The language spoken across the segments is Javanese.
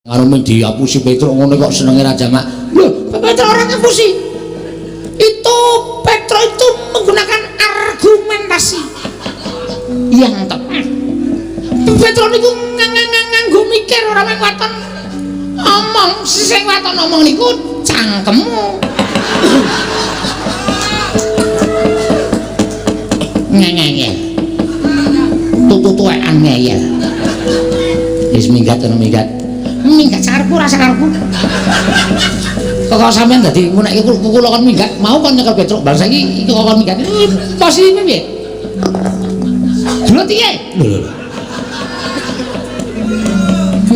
Anu mung diapusi Petruk ngono kok senenge Raja Mak. Lho, Petruk ora ngapusi. Itu Petruk itu menggunakan argumentasi yang tepat. Petruk niku nganggo mikir ora mung waton omong, sing waton omong niku cangkemmu. Ngeyel. Tutu-tuwekan ngeyel. Wis minggat ana minggat. Minggat sakarepku ora sakarepku. Kok sampean dadi ngunekke kula kon minggat, mau kon nyekel Petruk, bal saiki iki kok kon minggat. Posisine piye? Dulu piye? Lho lho.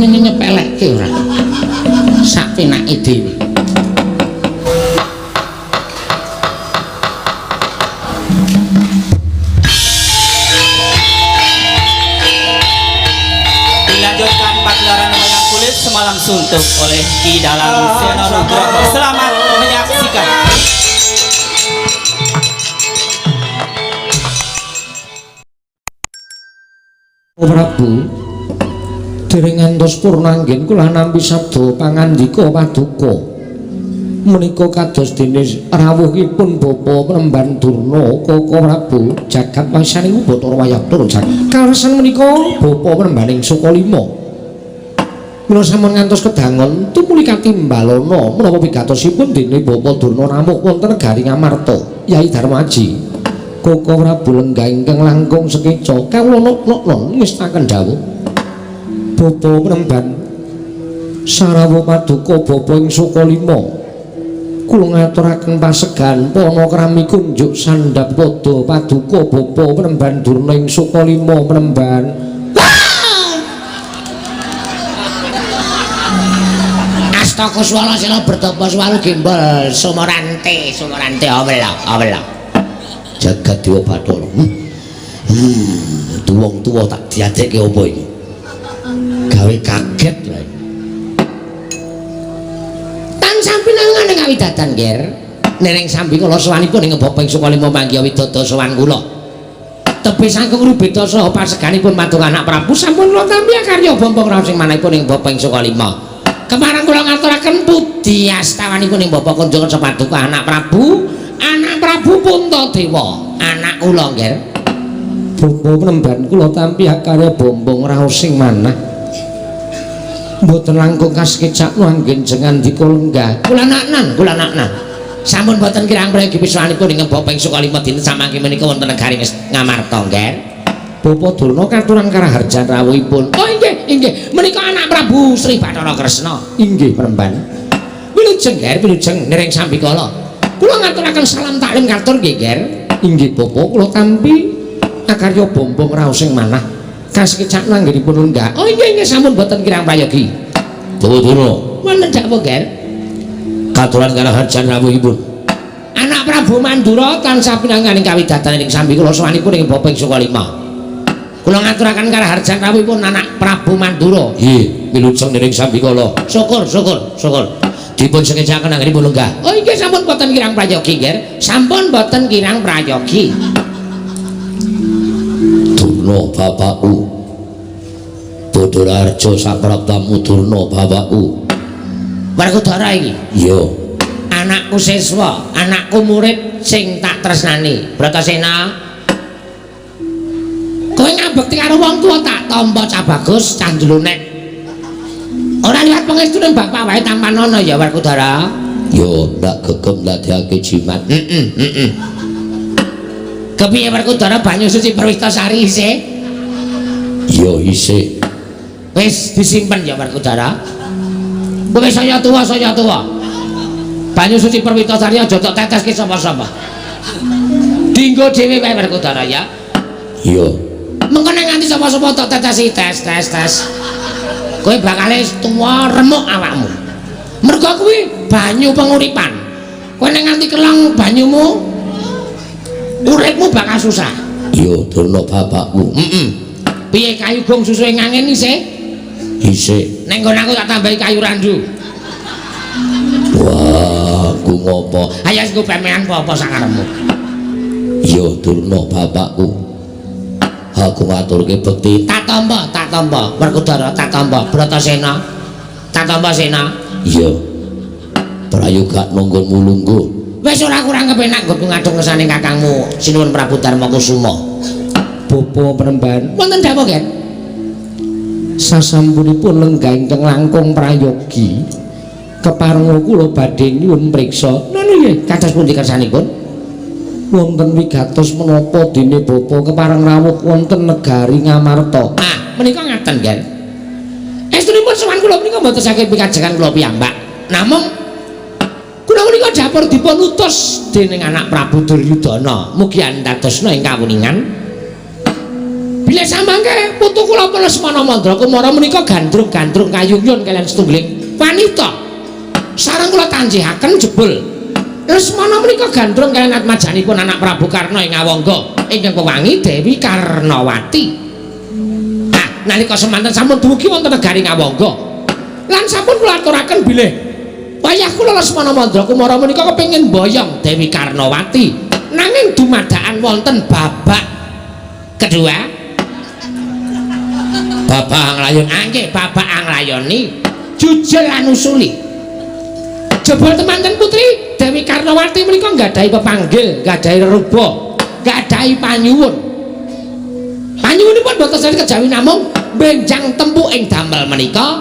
Nyepelekke ora. Sak penake dhewe. Dilanjutkan pagelaran wayang kulit semalam suntuk oleh Ki Dalang Seno Nugroho. Selamat menyaksikan. Prabu, dereng ngantos purnanggen kula nampi sabda pangandika paduka. Menika kados dene rawuhipun Bapa Mremban Durna Koko Prabu jagat wasaning Bathara Wayabdara jagat. Kaleresan menika Bapa Mrembaning Sukalima. Mila sampun ngantos kedangon tumuli katimbalana menapa pigatosipun dene Bapa Durna rawuh wonten negari Ngamarta Yai Darmaji. Koko Prabu lenggah ingkang langkung sekeca kawula nok-nok ngestaken dawuh. Bapa Mremban sarawuh paduka Bapa ing Sukalima. Kula ngaturaken pasegan panakrami kunjuk sandhap pada paduka Bapa Mremban Durna ing Sukalima Mremban. Astaka swala sela bertapa swalu gembol sumorante sumorante awela awela. Jagat Dewa Bathara. Wong tuwa tak diadekke apa iki? Gawe kaget wae. Tansah pinangan kawidadan, Ger. Nereng sambi kala sowanipun ing Bapa ing Sukalima manggiha widada sowan kula. Tebih saking rubeda saha paseganipun matur anak Prabu sampun kula tampi karya bombong raos sing manahipun ing Bapa ing Sukalima. Kepareng kula ngaturaken puji astawanipun ing Bapa Kunjungan Paduka anak Prabu, anak Prabu Puntadewa, anak kula, Ger. Bapa Mremban kula tampi karya bombong raos sing manah. Mboten langkung kasekecakno anggen jengandika lenggah. Kula naknan, kula naknan. Sampun boten kirang prayogi wiswanipun ing Bapa ing Sukalima dinten samangke menika wonten negari Ngamarta, Nger. Bapa Durna katuran karaharjan rawuhipun. Oh inggih, inggih. Menika anak Prabu Sri Bathara Kresna. Inggih, Mremban. Wilujeng, Nger, wilujeng nering sambikala. Kula ngaturaken salam taklim katur nggih, Nger. Inggih, Bapa, kula tampi akarya bombong raos sing manah. Kasekecakno anggenipun lenggah. Oh inggih, inggih sampun boten kirang prayogi. Bapak Durna, wonten dawuh, Nger. Katuran karaharjan rawuhipun. Anak Prabu Mandura tansah pinanganing kawidatan ing sambi kula sowanipun ing Bapa ing Sukalima. Kula ngaturaken karaharjan rawuhipun anak Prabu Mandura. Nggih, wilujeng ning sambikala. Syukur, syukur, syukur. Dipun sekecaken anggenipun lenggah. Oh inggih sampun boten kirang prayogi, Nger. Sampun boten kirang prayogi. Durna bapakku. Bathara Arja sapraptamu Durna bapakku. Werkudara iki? Iya. Anakku siswa, anakku murid sing tak tresnani. Bratasena. Kowe ngabekti karo wong tuwa tak tampa cah bagus, cah ndlonek. Ora liwat pangestune bapak wae tampanono ya Werkudara. Ya, ndak gegem ndadekake jimat. Heeh, heeh. Kepiye Werkudara banyu suci Perwitasari isih? Ya isih. Wis disimpen ya Werkudara. Kowe saya tuwa, saya tuwa. Banyu suci Perwitasari aja tok teteske sapa-sapa. Dinggo dhewe wae Werkudara ya. Iya. Mengko nek nganti sapa-sapa tok tetesi tes tes tes. Kowe bakale tuwa remuk awakmu. Mergo kuwi banyu penguripan. Kowe nek nganti kelong banyumu uripmu bakal susah. Iya, Durna bapakku. Heeh. Piye kayu gong susuhe ngangin isih? Isih. Nek nggon aku tak tambahi kayu randu. Wah, ku ngopo? Ayo nggo pemean apa-apa sakarepmu. Iya, Durna bapakku. Aku ngaturke bekti. Tak tampa, tak tampa. Werkudara tak tampa. Bratasena. Tak tampa Sena. Iya. Prayoga nunggu mulungguh. Wis ora kurang kepenak nggonku ngadeg ngersane kakangmu Sinuwun Prabu Darma Kusuma. Bapa Penemban, wonten dawuh, Ger. Sasampunipun lenggah ingkang langkung prayogi, keparenga kula badhe nyuwun priksa. Lha nggih, kados pundi kersanipun? Wonten wigatos menapa dene bapa kepareng rawuh wonten negari Ngamarta? Ah, menika ngaten, Ger. Estunipun sowan kula menika mboten saged pikajengan kula piyambak. Namung kula menika dapur dipun utus dening anak Prabu Duryudana. Mugi andadosna ing kawuningan. Bilih samangke putu kula Lesmana Mandra Kumara menika gandrung-gandrung kayuyun kaliyan setunggiling wanita. Sareng kula tanjihaken jebul Lesmana menika gandrung kaliyan atmajanipun anak Prabu Karna ing Awangga ingkang pewangi Dewi Karnawati. Nalika semanten sampun dumugi wonten negari Ngawangga. Lan sampun kula aturaken bilih wayah kula Lesmana Mandra Kumara menika kepengin mboyong Dewi Karnawati. Nanging dumadakan wonten babak kedua. Babak anglayon, nggih, babak anglayoni jujul lan usuli. Jebul temanten putri Dewi Karnawati menika nggadahi pepanggil, nggadahi reruba, nggadahi panyuwun. Panyuwunipun boten saged kejawi namung benjang tempu ing damel menika.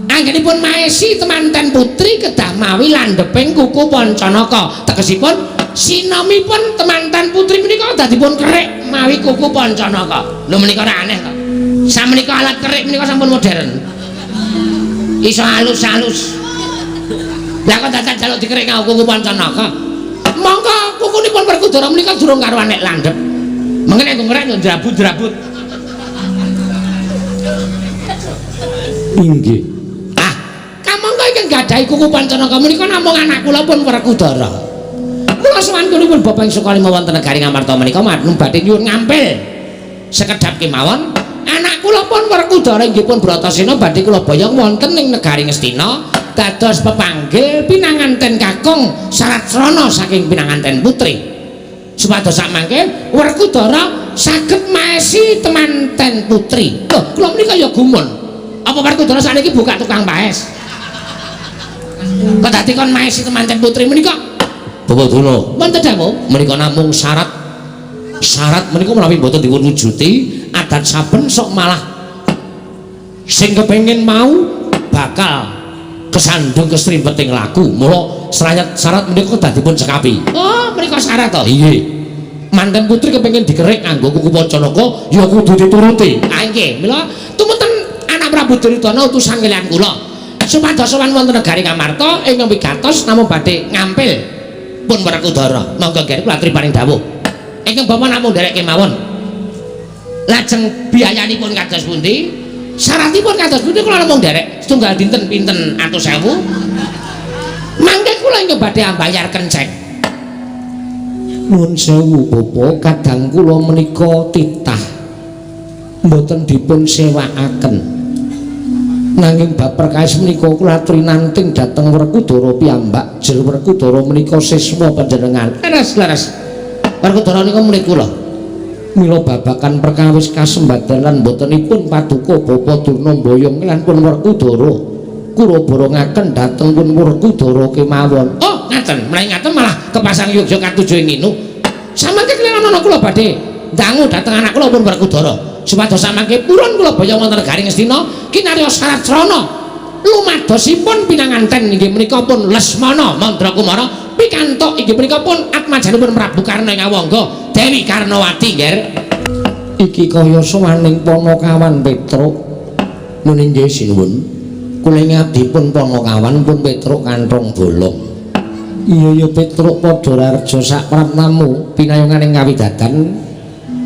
Anggenipun maesi temanten putri kedah mawi landheping kuku Pancanaka. Tegesipun sinomipun temanten putri menika dadipun kerik mawi kuku Pancanaka. Lho menika ora aneh to. Samenika alat kerik menika sampun modern. Iso halus-halus. Lah kok dadak jaluk dikerik nganggo kuku Pancanaka? Mongko kukunipun Werkudara menika durung karuan nek landhep. Mengene nek ngerek yo drabut-drabut. Inggih. Ah, kamangka ingkang gadhahi kuku Pancanaka menika namung anak kula pun Werkudara. Kula sowan kulipun Bapak ing Sukalima wonten negari Ngamarta menika manut badhe nyuwun ngampil sekedhap kemawon. Anak kula pun Werkudara inggih pun Bratasena badhe kula boyong wonten ing negari Ngastina dados pepanggil pinanganten kakung Saratsrana saking pinanganten putri. Supados samangke Werkudara saged maesi temanten putri. Lho, kula menika ya gumun. Apa Werkudara sakniki buka tukang paes? Kok dadi kon maesi temanten putri menika? Bapak Durna, wonten dawuh menika namung syarat. Syarat menika menawi mboten dipun wujuti, adat saben sok malah sing kepengin mau bakal kesandung kesrimpeting laku. Mula syarat menika kedah dipun cekapi. Oh, menika syarat to? Inggih. Manten putri kepengin dikerik nganggo kuku Pancanaka ya kudu dituruti. Ah nggih, mila tumuten anak Prabu Duryudana utusan kaliyan kula supados sowan wonten negari Ngamarta ingkang wigatos namung badhe ngampil pun Werkudara. Monggo nggih kula aturi paring dawuh. Ingkang bapa namung nderek kemawon. Lajeng biayanipun kados pundi? Syaratipun kados pundi kula namung nderek setunggal dinten pinten atus ewu. Mangke kula ingkang badhe ambayar kenceng. Nuwun sewu bapa, kadang kula menika titah mboten dipun sewakaken. Nanging bab perkawis menika kula aturi nanting dhateng Werkudara piyambak. Jer Werkudara menika siswa panjenengan. Leres, leres. Werkudara nika murid kula. Mila babakan perkawis kasembadan lan mbotenipun paduka Bapa Durna mboyong lan pun Werkudara kula borongaken dhateng pun Werkudara kemawon. Oh, ngaten. Menawi ngaten malah kepasang yogya katuju ing nginu. Samangke kliran ana kula badhe ndangu dhateng anak kula pun Werkudara. Supados samangke purun kula boyong wonten negari Ngastina kinarya Saratsrana lumadosipun pinanganten inggih menika pun Lesmana Mandra Kumara pikantuk inggih menika pun atmajanipun Prabu Karna ing Awangga Dewi Karnawati. Nger iki kaya sowaning Panakawan Petruk. Nuni nggih sinuwun, kula ing abdipun Panakawan pun Petruk kanthong bolong. Iya ya Petruk, padha rareja sak praptamu pinayungan ing kawidadan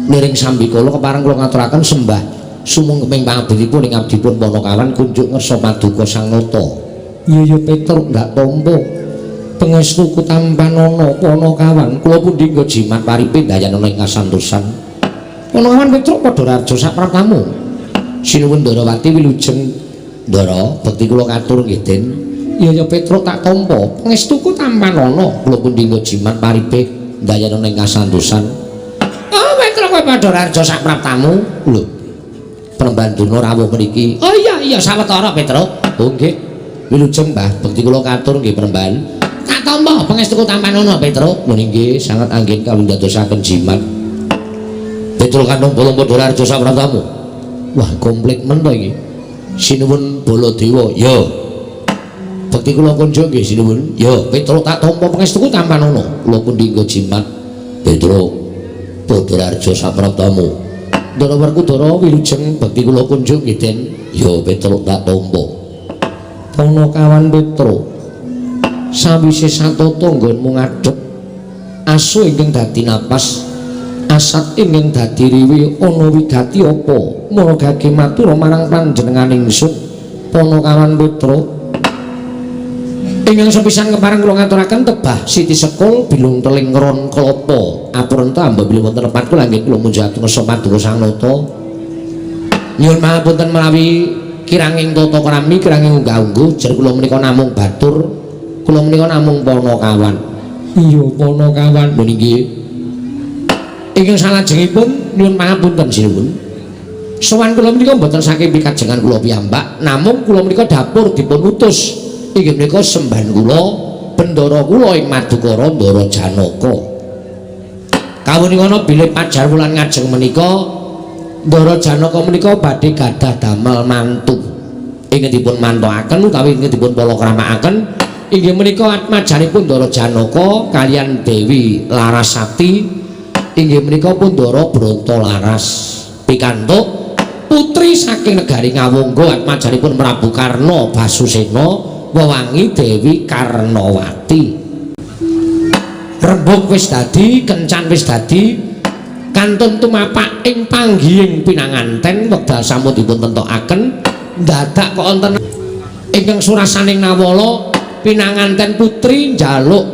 niring sambikala kepareng kula ngaturaken sembah sumungkeming pangabdipun ing abdipun Panakawan kunjuk ngersa paduka Sang Nata. Iya ya Petruk, ndak tampa pangestuku tampanana Panakawan kula pundi nggo jimat paripe dayanana ing kasantosan. Panakawan Petruk padha rareja sak praptamu. Sinuwun Ndarawati wilujeng Ndara, bekti kula katur nggih Den. Iya ya Petruk, tak tampa pangestuku tampanana kula pundi nggo jimat paripe dayanana ing kasantosan. Oh Petruk, kowe padha rareja sak praptamu. Lho, Premban Durna rawuh mriki. Oh iya Iya sawetara Petruk. Oh nggih. Wilujeng Mbah, bekti kula katur nggih Premban. Tak tampa pangestuku tampanono Petruk. Mun nggih sanget anggen kawula ndadosaken jimat. Petruk kantong bolong padha arja sapratamu. Wah, komplit men to iki. Sinuwun Baladewa. Ya. Bekti kula kunjung nggih sinuwun. Ya, Petruk tak tampa pangestuku tampanono. Kula pundi nggo jimat. Petruk padha arja sapratamu. Ndara Werkudara wilujeng bekti kula kunjung nggih Den. Ya Petruk tak tampa. Panakawan Petruk. Sawise satata nggonmu ngadhep asu ingkang dadi napas, asat ingkang dadi riwi ana wigati apa? Maragake matur marang panjenengan ingsun. Panakawan Petruk. Ingkang sepisan kepareng kula ngaturaken tebah siti sekul bilung teling ron klapa. Apurenta amba bilih wonten lepat kula nggih kula munjat ngesa paduka Sang Nata. Nyuwun pangapunten menawi kiranging tata krami kiranging unggah-ungguh jer kula menika namung batur, kula menika namung panakawan. Iya panakawan. Lho nggih. Ingkang salajengipun nyuwun pangapunten sinuwun. Sowan kula menika mboten saking pikajengan kula piyambak, namung kula menika dapur dipun utus. Inggih menika sembahan kula bendara kula ing Madukara Ndara Janaka. Kawuningan bilih pajar wulan ngajeng menika Ndara Janaka menika badhe gadah damel mantu. Ingkang dipun mantokaken utawi ingkang dipun palakramakaken inggih menika atmajanipun Ndara Janaka kaliyan Dewi Larasati inggih menika pun Ndara Brantalaras. Pikantuk putri saking negari Ngawangga atmajanipun Prabu Karna Basusena wewangi Dewi Karnawati. Rembug wis dadi, kencan wis dadi, kantun tumapak ing panggihing pinanganten wekdal sampun dipun tentokaken dadak kok wonten ingkang surasaning nawala pinanganten putri njaluk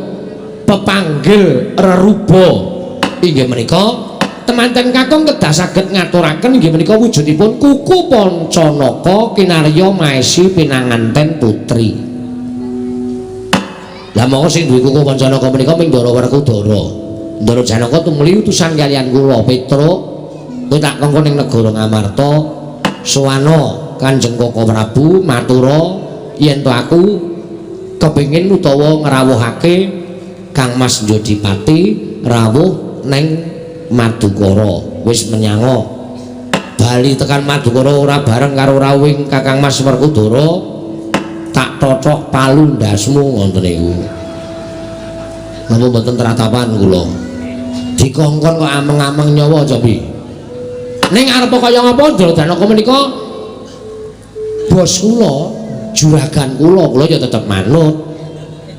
pepanggil reruba. Inggih menika temanten kakung kedah saged ngaturaken inggih menika wujudipun kuku Pancanaka kinarya maesi pinanganten putri. Lah monggo sing duwe kuku Pancanaka menika ming Ndara Werkudara. Ndara Janaka tumuli utusan kaliyan kula Petruk kowe tak kongkon ning negara Ngamarta sowana Kanjeng Koko Prabu matura yen to aku kepengin utawa ngrawuhake Kang Mas Jodipati rawuh neng Madukara. Wis menyanga bali tekan Madukara ora bareng karo rawuhing Kakang Mas Werkudara tak totok palu ndasmu ngoten niku. Napa mboten tratapan kula? Dikongkon kok ameng-ameng nyawa cobi. Ning arep kaya ngapa Ndara Janaka menika bos kula, juragan kula, kula ya tetep manut.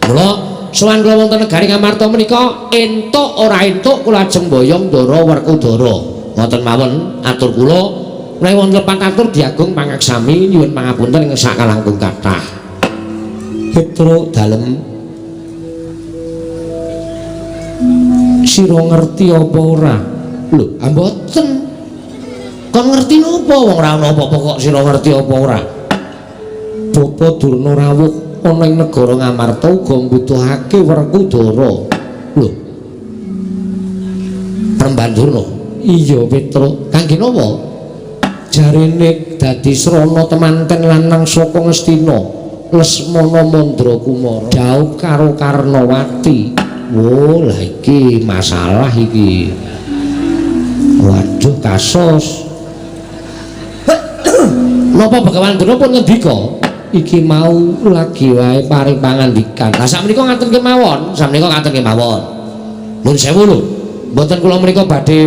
Mula sowan kula wonten negari Ngamarta menika entuk ora entuk kula ajeng boyong Ndara Werkudara. Ngoten mawon atur kula. Menawi wonten lepat atur diagung pangaksami nyuwun pangapunten ing sakalangkung kathah. Petruk dalem sira ngerti apa ora? Lho, mboten. Kon ngerti napa wong ora ana apa-apa kok sira ngerti apa ora? Bapa Durna rawuh ana ing negara Ngamarta uga mbutuhake Werkudara. Lho. Premban Durna. Iya, Petruk. Kangge napa? Jarene dadi srana temanten lanang saka Ngastina. Lesmana Mandra Kumara dhaup karo Karnawati. Oh, lah iki masalah iki. Waduh, kasus. Napa Begawan Durna pun ngendika? Iki mau lagi wae paring pangandikan. Lah sakmenika ngaten kemawon, sakmenika ngaten kemawon. Nuwun sewu lho. Mboten kula menika badhe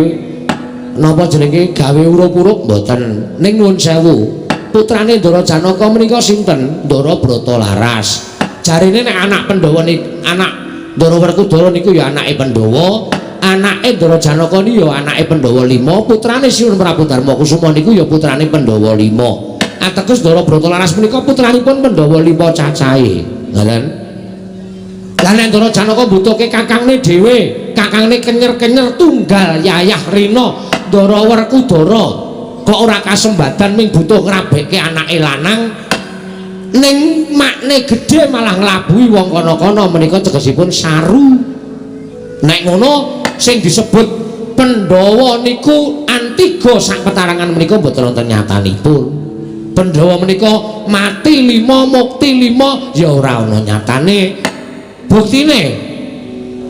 napa jenenge gawe urup-urup mboten. Ning nuwun sewu. Putrane Ndara Janaka menika sinten? Ndara Brantalaras. Jarine nek anak Pandhawa niku anak Ndara Werkudara niku ya anake Pandhawa, anake Ndara Janaka niku ya anake Pandhawa 5, putrane Sinuwun Prabu Darmakusuma niku ya putrane Pandhawa 5. Ateges Ndara Brantalaras menika putranipun Pandhawa 5 cacahe. Ngoten. Lah nek Ndara Janaka mbutuhke kakangne dhewe, kakangne kenyer-kenyer tunggal yayah rina Ndara Werkudara. Kok ora kasembadan ming butuh ngrabekke anake lanang ning makne gedhe malah nglabuhi wong kono-kono menika tegesipun saru. Nek ngono sing disebut Pandhawa niku antiga sak petarangan menika mboten wonten nyatanipun. Pandhawa menika mati 5 mukti 5 ya ora ana nyatane. Buktine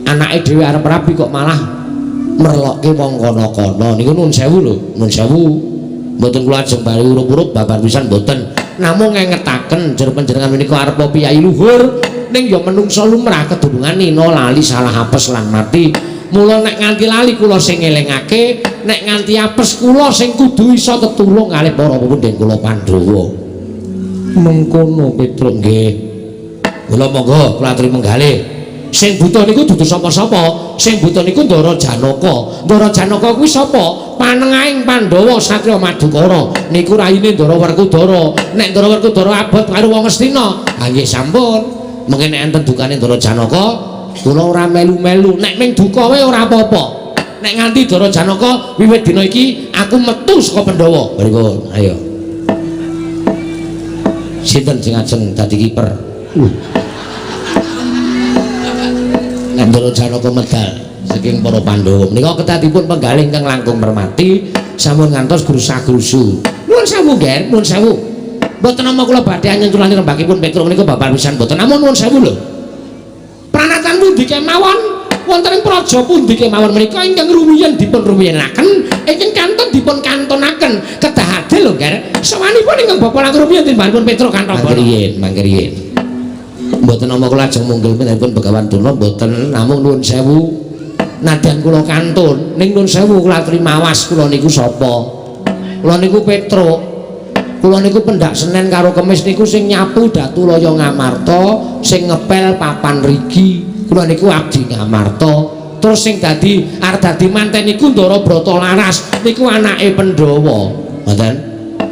anake dhewe arep rabi kok malah merlokke wong kono-kono. Niku nuwun sewu lho, nuwun sewu. Mboten kula ajeng bali urup-urup babar pisan mboten. Namung ngengetaken jer panjenengan menika arep piyayi luhur ning ya menungsa lumrah kedunungan nina lali salah apes lan mati. Mula nek nganti lali kula sing ngelingake, nek nganti apes kula sing kudu iso tetulung kalih para pepundhen kula Pandhawa. Mengkono Petruk nggih. Kula monggo kula aturi menggalih. Sing buta niku dudu sapa-sapa, sing buta niku Ndara Janaka. Ndara Janaka kuwi sapa? Panengahing Pandhawa satriya Madukara. Niku raine Ndara Werkudara. Nek Ndara Werkudara abot karo wong Ngastina, ha nggih sampun. Mengke nek enten dukane Ndara Janaka, kula ora melu-melu. Nek ming duka wae ora apa-apa. Nek nganti Ndara Janaka wiwit dina iki aku metu saka Pandhawa. Pripun? Ayo. Sinten sing ajeng dadi kiper? Nek Ndara Janaka medal saking para Pandhawa menika kedadipun penggalih ingkang langkung mermati sampun ngantos grusa-grusu. Nuwun sewu, Ger, nuwun sewu. Mboten nama kula badhe anyenculani rembakipun Petruk menika babar pisan mboten. Namun nuwun sewu lho. Pranatan pundi kemawon wonten ing praja pundi kemawon menika ingkang rumiyin dipun rumiyinaken, ingkang kantun dipun kantonaken kedah adil lho, Ger. Sawanipun ingkang bapa langkung rumiyin timbanipun Petruk kantobono. Mangkriyin, mangkriyin. Mboten nama kula ajeng munggil pun Begawan Durna mboten, namung nuwun sewu. Nadyan kula kantun ning nuwun sewu kula aturi mawas kula niku sapa? Kula niku Petruk. Kula niku pendak Senin karo Kemis niku sing nyapu Datu Laya Ngamarta, sing ngepel papan rigi. Kula niku abdi Ngamarta. Terus sing dadi arep dadi manten niku Ndara Brata Laras, niku anake Pandhawa. Ngoten.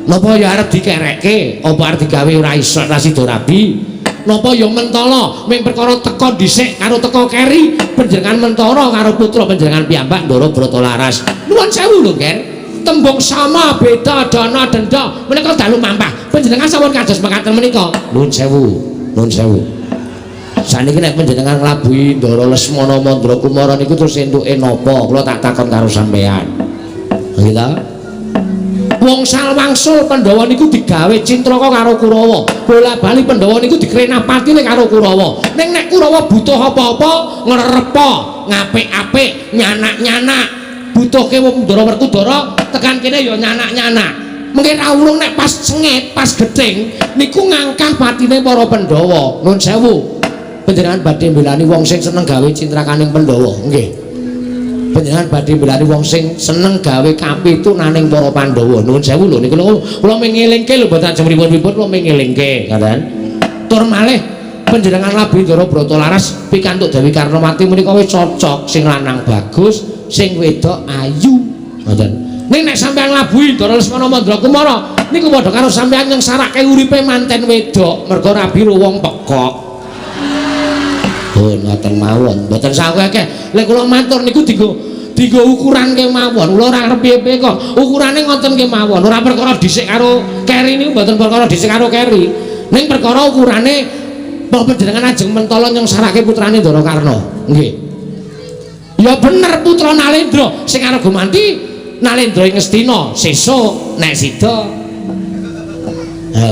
Napa ya arep dikerekke? Apa arep digawe ora iso ora sida rabi? Napa ya mentala ming perkara teka dhisik karo teka keri panjenengan mentara karo putra panjenengan piyambak Ndara Brata Laras. Nuwun sewu lho, Ger. Tembung sama beda dana denda menika dalu mampah. Panjenengan sampun kados mekaten menika. Nuwun sewu, nuwun sewu. Saniki nek panjenengan nglabuhi Ndara Lesmana Mandra Kumara niku terus entuke napa? Kula tak takon karo sampean. Nggih ta? Wong salwangsul Pandhawa niku digawe cintraka karo Kurawa. Bola-bali Pandhawa niku dikrenapatine karo Kurawa. Ning nek Kurawa butuh apa-apa, ngrerepa, ngapik-apik, nyanak-nyanak. Butuhke wong Ndara Werkudara tekan kene ya nyanak-nyanak. Mengke ra urung nek pas sengit, pas gething niku ngangkah patine para Pandhawa. Nuwun sewu. Panjenengan badhe mbelani wong sing seneng gawe cintrakaning Pandhawa. Nggih. Panjenengan badhe mbelani wong sing seneng gawe kapitunaning para Pandhawa. Nuwun sewu lho niku kula mengelingke lho mboten ajeng pripun-pripun kula mengelingke, ngoten. Tur malih panjenengan labuhi Ndara Brata Laras pikantuk Dewi Karnawati menika wis cocok, sing lanang bagus, sing wedok ayu. Ngoten. Ning nek sampeyan nglabuhi Ndara Lesmana Mandra Kumara niku padha karo sampeyan nyengsarake uripe manten wedok mergo rabi wong pekok. Oh, ngoten mawon. Mboten saweke. Lek kula matur niku dienggo ukuran kemawon. Kula ora arep piye-piye kok. Ukurane ngoten kemawon. Ora perkara dhisik karo keri niku mboten perkara dhisik karo keri. Ning perkara ukurane apa panjenengan ajeng mentala nyengsarake putrane Ndara Karna. Nggih. Ya bener putra Nalendra sing arep gumanti Nalendra ing Ngastina sesuk nek sida. Ha.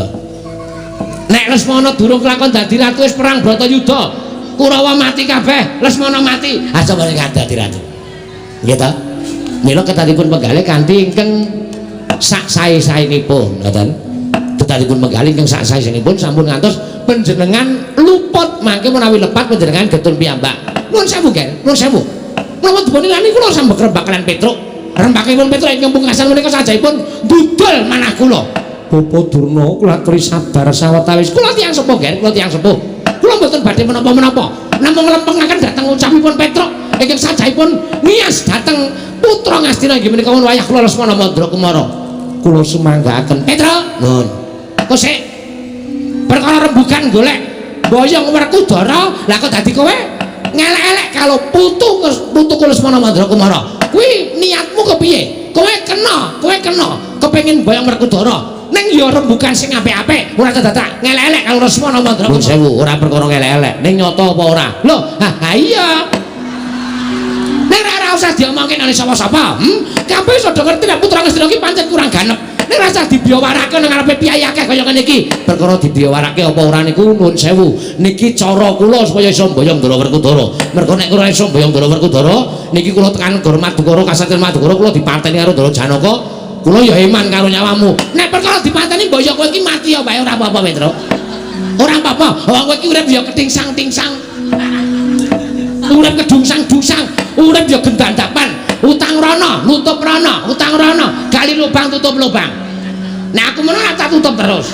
Nek Lesmana durung kelakon dadi ratu wis perang Bratayuda. Kurawa mati kabeh, Lesmana mati. Aja boleh dadi ratu. Nggih ta? Mila kedadipun penggalih kanthi ingkang sak sae-saenipun, ngoten. Kedadipun penggalih ingkang sak sae-saenipun sampun ngantos panjenengan luput mangke menawi lepat panjenengan getun piyambak. Nuwun sewu, Ger. Nuwun sewu. Menapa dipun ilani kula sambek rembak kalian Petruk. Rembakipun Petruk ingkang pungkasan menika sajaipun ndudul manah kula. Bapa Durna kula aturi sabar sawetawis. Kula tiyang sepuh, Ger. Kula tiyang sepuh. Kula mboten badhe menapa-menapa. Namung nglempengaken dhateng ucapipun Petruk ingkang sajaipun ngias dhateng putra Ngastina inggih menika wayah kula Lesmana Mandra Kumara. Kula sumanggaaken Petruk. Nuwun. Kok sik perkara rembugan golek boyong Werkudara, lah kok dadi kowe ngelek-elek kalau putu Lesmana Mandra Kumara. Kuwi niatmu kepiye? Kowe kena kepengin boyong Werkudara. Ning ya rembugan sing apik-apik, ora dadak ngelek-elek karo Lesmana Mandra. Nuwun sewu, ora perkara ngelek-elek. Ning nyata apa ora? Lho, ha iya. Ning ora usah diomongke nang sapa-sapa. Kabeh wis padha ngerti nek putra Ngastina iki pancen kurang ganep. Nek rasa dibiyawarake nang ngarepe piyai akeh kaya ngene iki. Perkara dibiyawarake apa ora niku nuwun sewu. Niki cara kula supaya iso mboyong Ndara Werkudara. Mergo nek kula iso mboyong Ndara Werkudara, niki kula tekan negara Madukara, kasatriyan Madukara kula dipateni karo Ndara Janaka. Kula ya eman karo nyawamu. Nek perkara dipateni mbok ya kowe iki mati ya wae ora apa-apa, Petro. Ora apa-apa. Wong kowe iki urip ya ketingsang-tingsang. Urip kedungsang-dungsang, urip ya gendandapan. Utang rono, nutup rono, utang rono, gali lubang tutup lubang. Nah aku ngono ora tak tutup terus.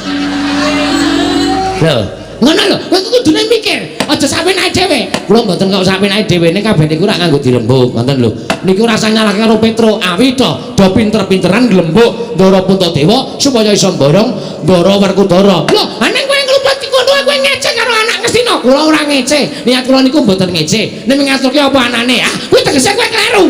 Lho, ngono lho, kowe kudune mikir, aja sampe naik dhewe. Kula mboten kok sampe naik dhewe ning kabeh niku ora nganggo dirembug, ngoten lho. Niku rasane nyalahke karo Petro, awit do pinter-pinteran glembuk Ndara Puntadewa supaya iso mborong Ndara Werkudara. Lho, ning kowe ngluput ngono kowe ngece karo anak Ngastina. Kula ora ngece. Niat kula niku mboten ngece. Nek ngaturke apa anane? Ah, kuwi tegese kowe kleru.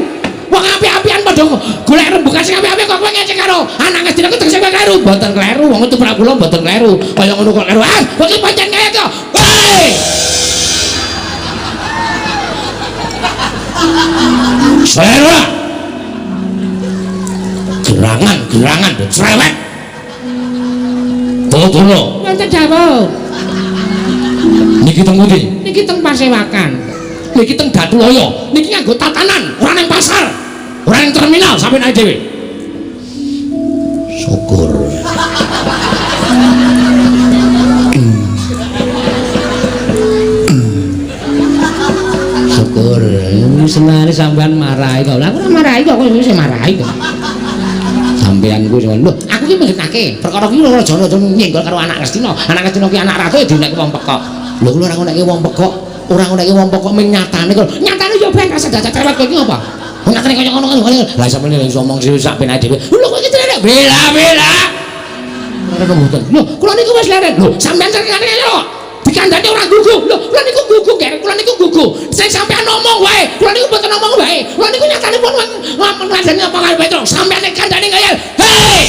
Wong apik-apikan padha golek rembugan sing apik-apik kok kowe ngece karo anak Ngastina kuwi tegese kowe kleru. Mboten kleru, wong itu kula mboten kleru. Kaya ngono kok kleru. Ah, kowe iki pancen kaya to. Hei! Selera. Gerangan-gerangan cerewet. Totono. Wonten dawuh. Niki teng pundi? Niki teng Pasewakan. Niki teng Datulaya. Niki nganggo tatanan, ora ning pasar. Ora ning terminal sampe naik dhewe. Syukur. Syukur. Senane sampean marahi kok. Lah aku ora marahi kok, kowe sing marahi kok. Sampean kuwi lho, aku ki menggetake. Perkara ki ora aja nyenggol karo anak Ngastina. Anak Ngastina ki anak ratu ya dinekke wong pekok. Lho kula ora ngonekke wong pekok, ora ngonekke wong pekok ming nyatane kok. Nyatane yo ben rasa dadak cerewet kowe iki apa? Wong nyatane kaya ngono ngono. Lah sampeyan iso omong sing sak penake dhewe. Lho kowe iki cerewet. Bela-bela. Ora mboten. Lho kula niku wis leren. Lho sampean cerewet kaya dikandani ora gugu. Lho kula niku gugu, Ger. Kula niku gugu. Sing sampean ngomong wae. Kula niku mboten ngomong wae. Kula niku nyatane pun ngandani apa karo Petro. Sampeyan nek kandhane kaya, hei!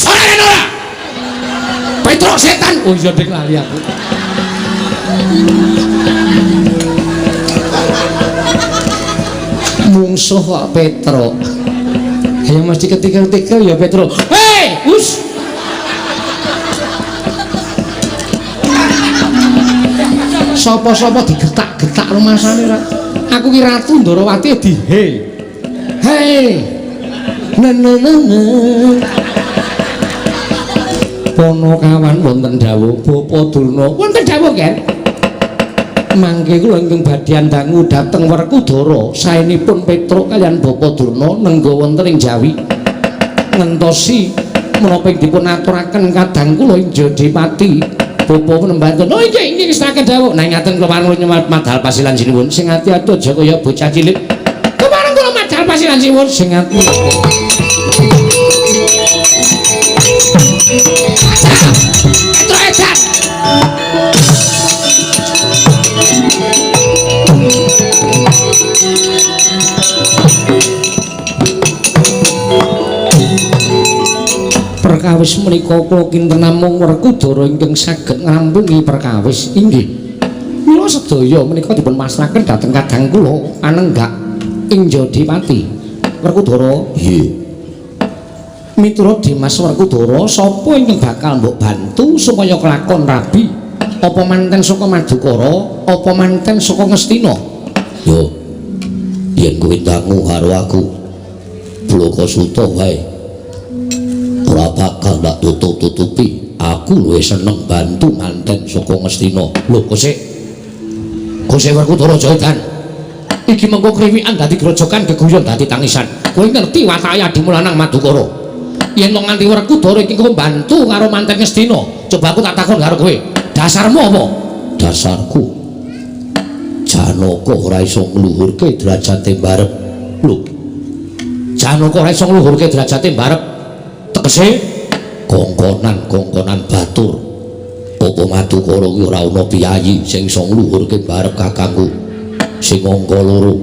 Ora ora. Petro setan. Oh iya dik lali aku. Mungsuh kok Petro. Ya mesti ketika-ketika ya Petro. Hei, us. Sapa-sapa digetak-getak rumasane ra. Aku ki Ratu Ndarawati di he. Hei. Ne ne ne. Ponokawan wonten dawuh Bapa Durna. Wonten dawuh, Ger. Mangke kula ingkang badhe dangu dhateng Werkudara, saenipun Petruk kaliyan Bapa Durna nengga wonten ing Jawi. Ngentosi menapa ing dipun aturaken kadang kula ing Jodipati. Bapa penembanten. Oh inggih inggih ngestakaken dawuh. Nah ngaten kula pareng madal pasilan sinuwun sing ati-ati aja kaya bocah cilik. Kepareng kula madal pasilan sinuwun sing ati. Petro edan. Perkawis menika kula kinten namung Werkudara ingkang saged ngrampungi perkawis inggih. Mila sedaya menika dipun pasrahaken dhateng kadang kula panenggak ing Jodipati. Werkudara, nggih. Miturut Dimas Werkudara, sapa ingkang bakal mbok bantu supaya kelakon rabi? Apa manten saka Madukara, apa manten saka Ngastina? Yo. Yen kowe dangu karo aku, Blaka Suta wae. Ora bakal ndak tutup-tutupi. Aku luwih seneng bantu manten saka Ngastina. Lho, kosek. Kosek Werkudara Jaedan. Iki mengko kriwikan dadi grojokan geguyon dadi tangisan. Kowe ngerti watake adimu lanang Madukara. Yen wong nganti Werkudara iki kowe bantu karo manten Ngastina, coba aku tak takon karo kowe. Dasarmu apa? Dasarku Janaka ora iso ngluhurke derajate mbarep. Lho. Janaka ora iso ngluhurke derajate mbarep. Tegese kongkonan-kongkonan batur. Apa Madukara kuwi ora ana piyayi sing iso ngluhurke barep kakangku sing angka loro.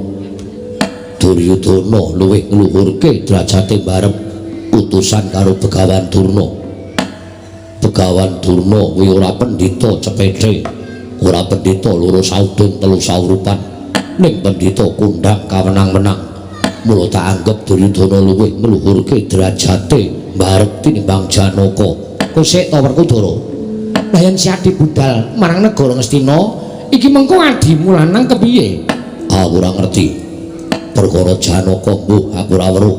Duryudana luwih ngluhurke derajate barep utusan karo Begawan Durna. Begawan Durna kuwi ora pendhita cepethe, ora pendhita loro saudon telu saurupan, ning pendhita kondhang kawenang-wenang. Mula tak anggep Duryudana luwih ngluhurke derajate mbarep tinimbang Janaka. Kosek to Werkudara? Lah yen Siadi budal marang negara Ngastina, iki mengko adimu lanang kepiye? Aku ora ngerti. Perkara Janaka mbuh aku ora weruh.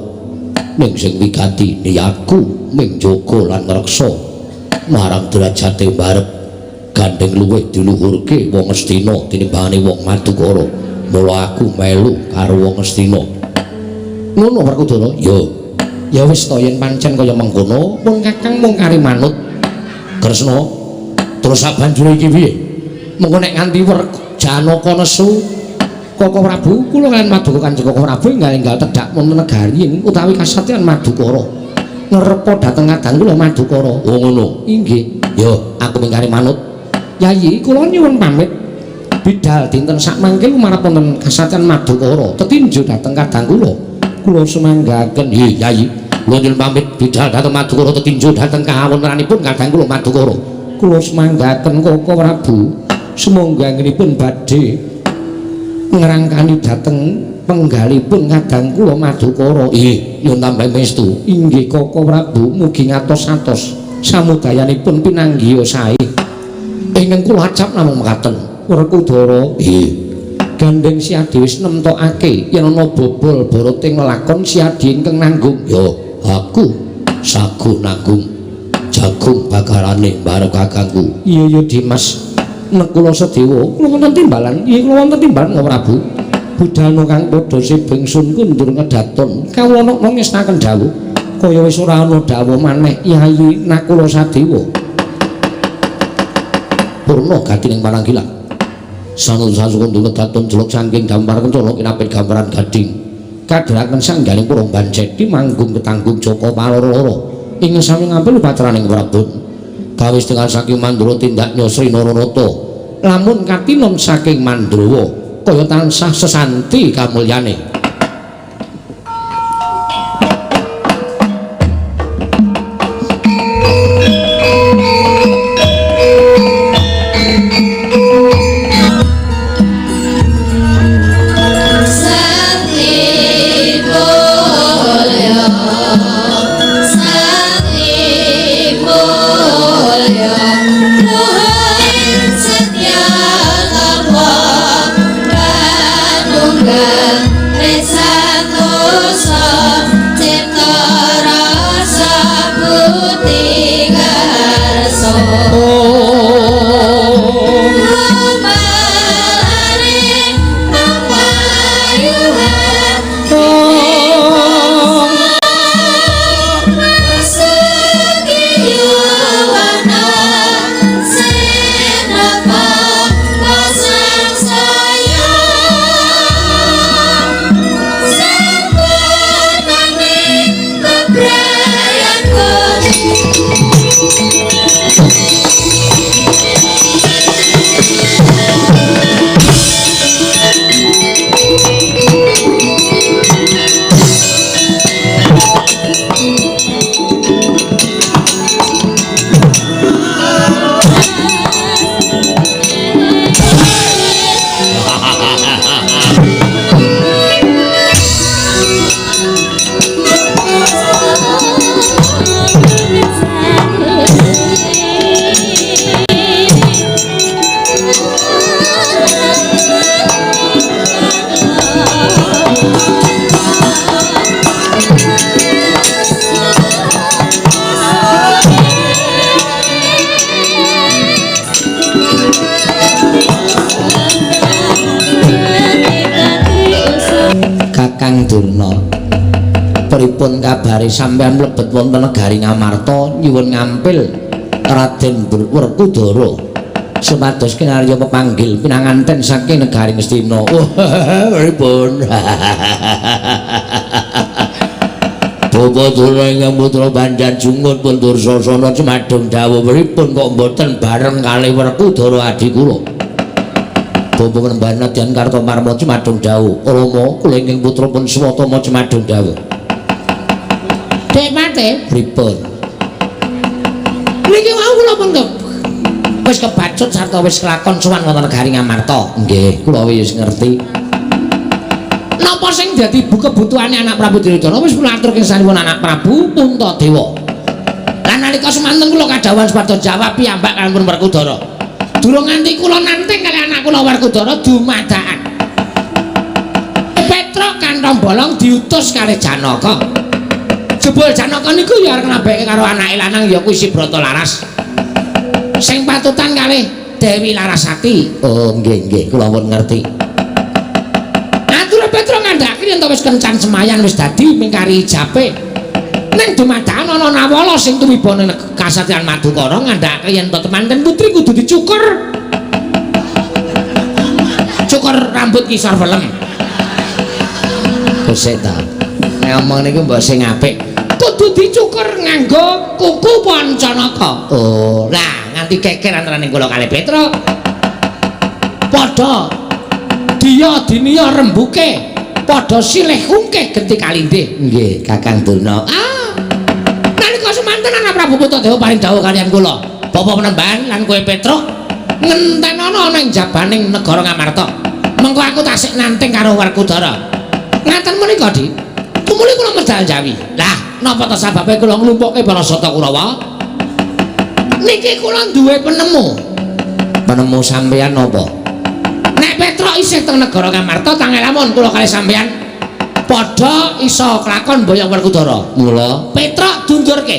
Ning sing wigati niatku ming njaga lan ngreksa marang derajate mbarep gandeng luwih diluhurke wong Ngastina tinimbangane wong Madukara. Mula aku melu karo wong Ngastina. Ngono Werkudara? Ya. Ya wis to yen pancen kaya mengkono, pun Kakang mung kari manut. Kresna, terus sabanjure iki piye? Mengko nek nganti Janaka nesu Koko Prabu, kula kaliyan Maduka Kanjeng Koko Prabu enggal-enggal tedhak wonten negari utawi kasatriyan Madukara. Ngrepa dhateng kadang kula Madukara. Oh ngono. Inggih. Ya, aku mung kari manut. Yayi, kula nyuwun pamit. Bidal dinten sakmangke lumarep wonten kasatriyan Madukara tetinju dhateng kadang kula. Kula sumanggaken. Nggih, Yayi. Kula nyuwun pamit bidal dhateng Madukara tetinju dhateng kawontenanipun kadang kula Madukara. Kula sumanggaken Koko Prabu. Sumangga anggenipun badhe ngrangkani dhateng penggalipun kadang kula Madukara. Nggih, nyuwun tambahi pangestu. Inggih Koko Prabu, mugi ngatos-atos samudayanipun pinanggiya sae. Ingkang kula acap namung mekaten. Werkudara, nggih. Gandeng Siadi wis nemtokake yen ana bobol barating lelakon Siadi ingkang nanggung. Ya, aku saguh nanggung jagung bakarane bareng kakangku. Iya ya Dimas. Nekula Sedewa, kula wonten timbalan. Iya kula wonten timbalan Koko Prabu. Budalna kang padha sibing sun kundur ngedaton. Kawula nokno ngestaken dawuh. Kaya wis ora ana dawuh maneh Yayi Nakula Sadewa. Purna gatining paranggilan. Sanun sasu kundur ngedaton jelok saking gambar kencana kinapit gambaran gading. Kadheraken sangganing purung banceti manggung ketanggung Jaka Paloro-loro. Ing sami ngampil upacaraning Prabon. Gawe setengah saking Mandura tindak Sri Naranata. Lamun katinon saking Mandrawa kaya tansah sesanti kamulyane. Kakang Durna, pripun kabare sampeyan mlebet wonten negari Ngamarta nyuwun ngampil Raden Werkudara supados kinarya pepanggil pinanganten saking negari Ngastina. Oh, pripun? Bapak Durna ingkang putra Banjar Jungut pun Dursasana cumadung dawuh pripun kok mboten bareng kalih Werkudara adi kula. Bapak Panembahan Nadyan Kartomarma cumadung dawuh. Rama kula ingkang putra pun Swatama cumadung dawuh. Dek Mate, pripun? Niki wau kula pun wis kebacut sarta wis kelakon sowan wonten negari Ngamarta. Nggih, kula wis ngerti. Napa Napa sing dadi kebutuhane anak Prabu Duryudana wis kula aturke sanipun anak Prabu Puntadewa. Lan nalika semanten kula kadhawuhan supados jawab piyambak kaliyan Werkudara. Durung nganti kula nanting kali anak kula Werkudara dumadakan. Petruk kantong bolong diutus kalih Janaka. Jebul Janaka niku ya arep nglambeke karo anake lanang ya kuwi si Brata Laras. Sing patutan kalih Dewi Larasati. Oh nggih nggih kula pun ngerti. Ature Petruk ngandhake yen to wis kencan semayan wis dadi mingkari ijape. Ning dumadakan ana nawala sing tumiba ning kasatriyan Madukara ngandhake yen to temanten putri kudu dicukur. Cukur rambut ngisor welem. Sik ta. Nek omong niku mbok sing apik. Kudu dicukur nganggo kuku Pancanaka. Oh, lah nganti keker antarane kula kalih Petruk. Padha diya diniya rembuke, padha silih ungkeh genti kalindih. Nggih, Kakang Durna. Ah. Nalika semanten anak Prabu Puntadewa paring dawuh kaliyan kula. Bapak Penemban lan kowe Petruk ngentenana ning jabaning negara Ngamarta. Mengko aku tasik nanting karo Werkudara. Ngaten menika, Dik. Tumuli kula medal Jawi. Lah, napa ta sababe kula nglumpukke para Sata Kurawa? Niki kula duwe penemu. Penemu sampeyan napa? Nek Petruk isih teng negara Ngamarta, tangel lamun kula kalih sampeyan padha iso klakon boyong Werkudara. Mula Petruk dundurke.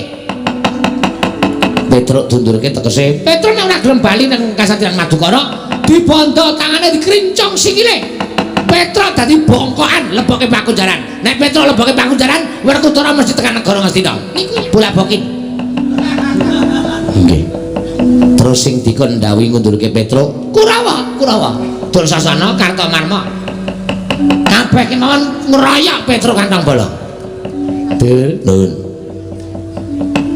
Petruk dundurke tegese Petruk nek ora gelem bali nang kasatriyan Madukara, dibondo tangane dikrincong sikile. Petruk dadi bongkokan leboke pakunjaran. Nek Petruk leboke pakunjaran, Werkudara mesti tekan negara Ngastina. Niku bola-bokin. Nggih. Terus sing dikon ndhawuhi ngundurke Petruk, Kurawa, Kurawa. Dursasana Kartamarma. Kabeh kemawon ngroyok Petruk kantong bolong. Dur, nun.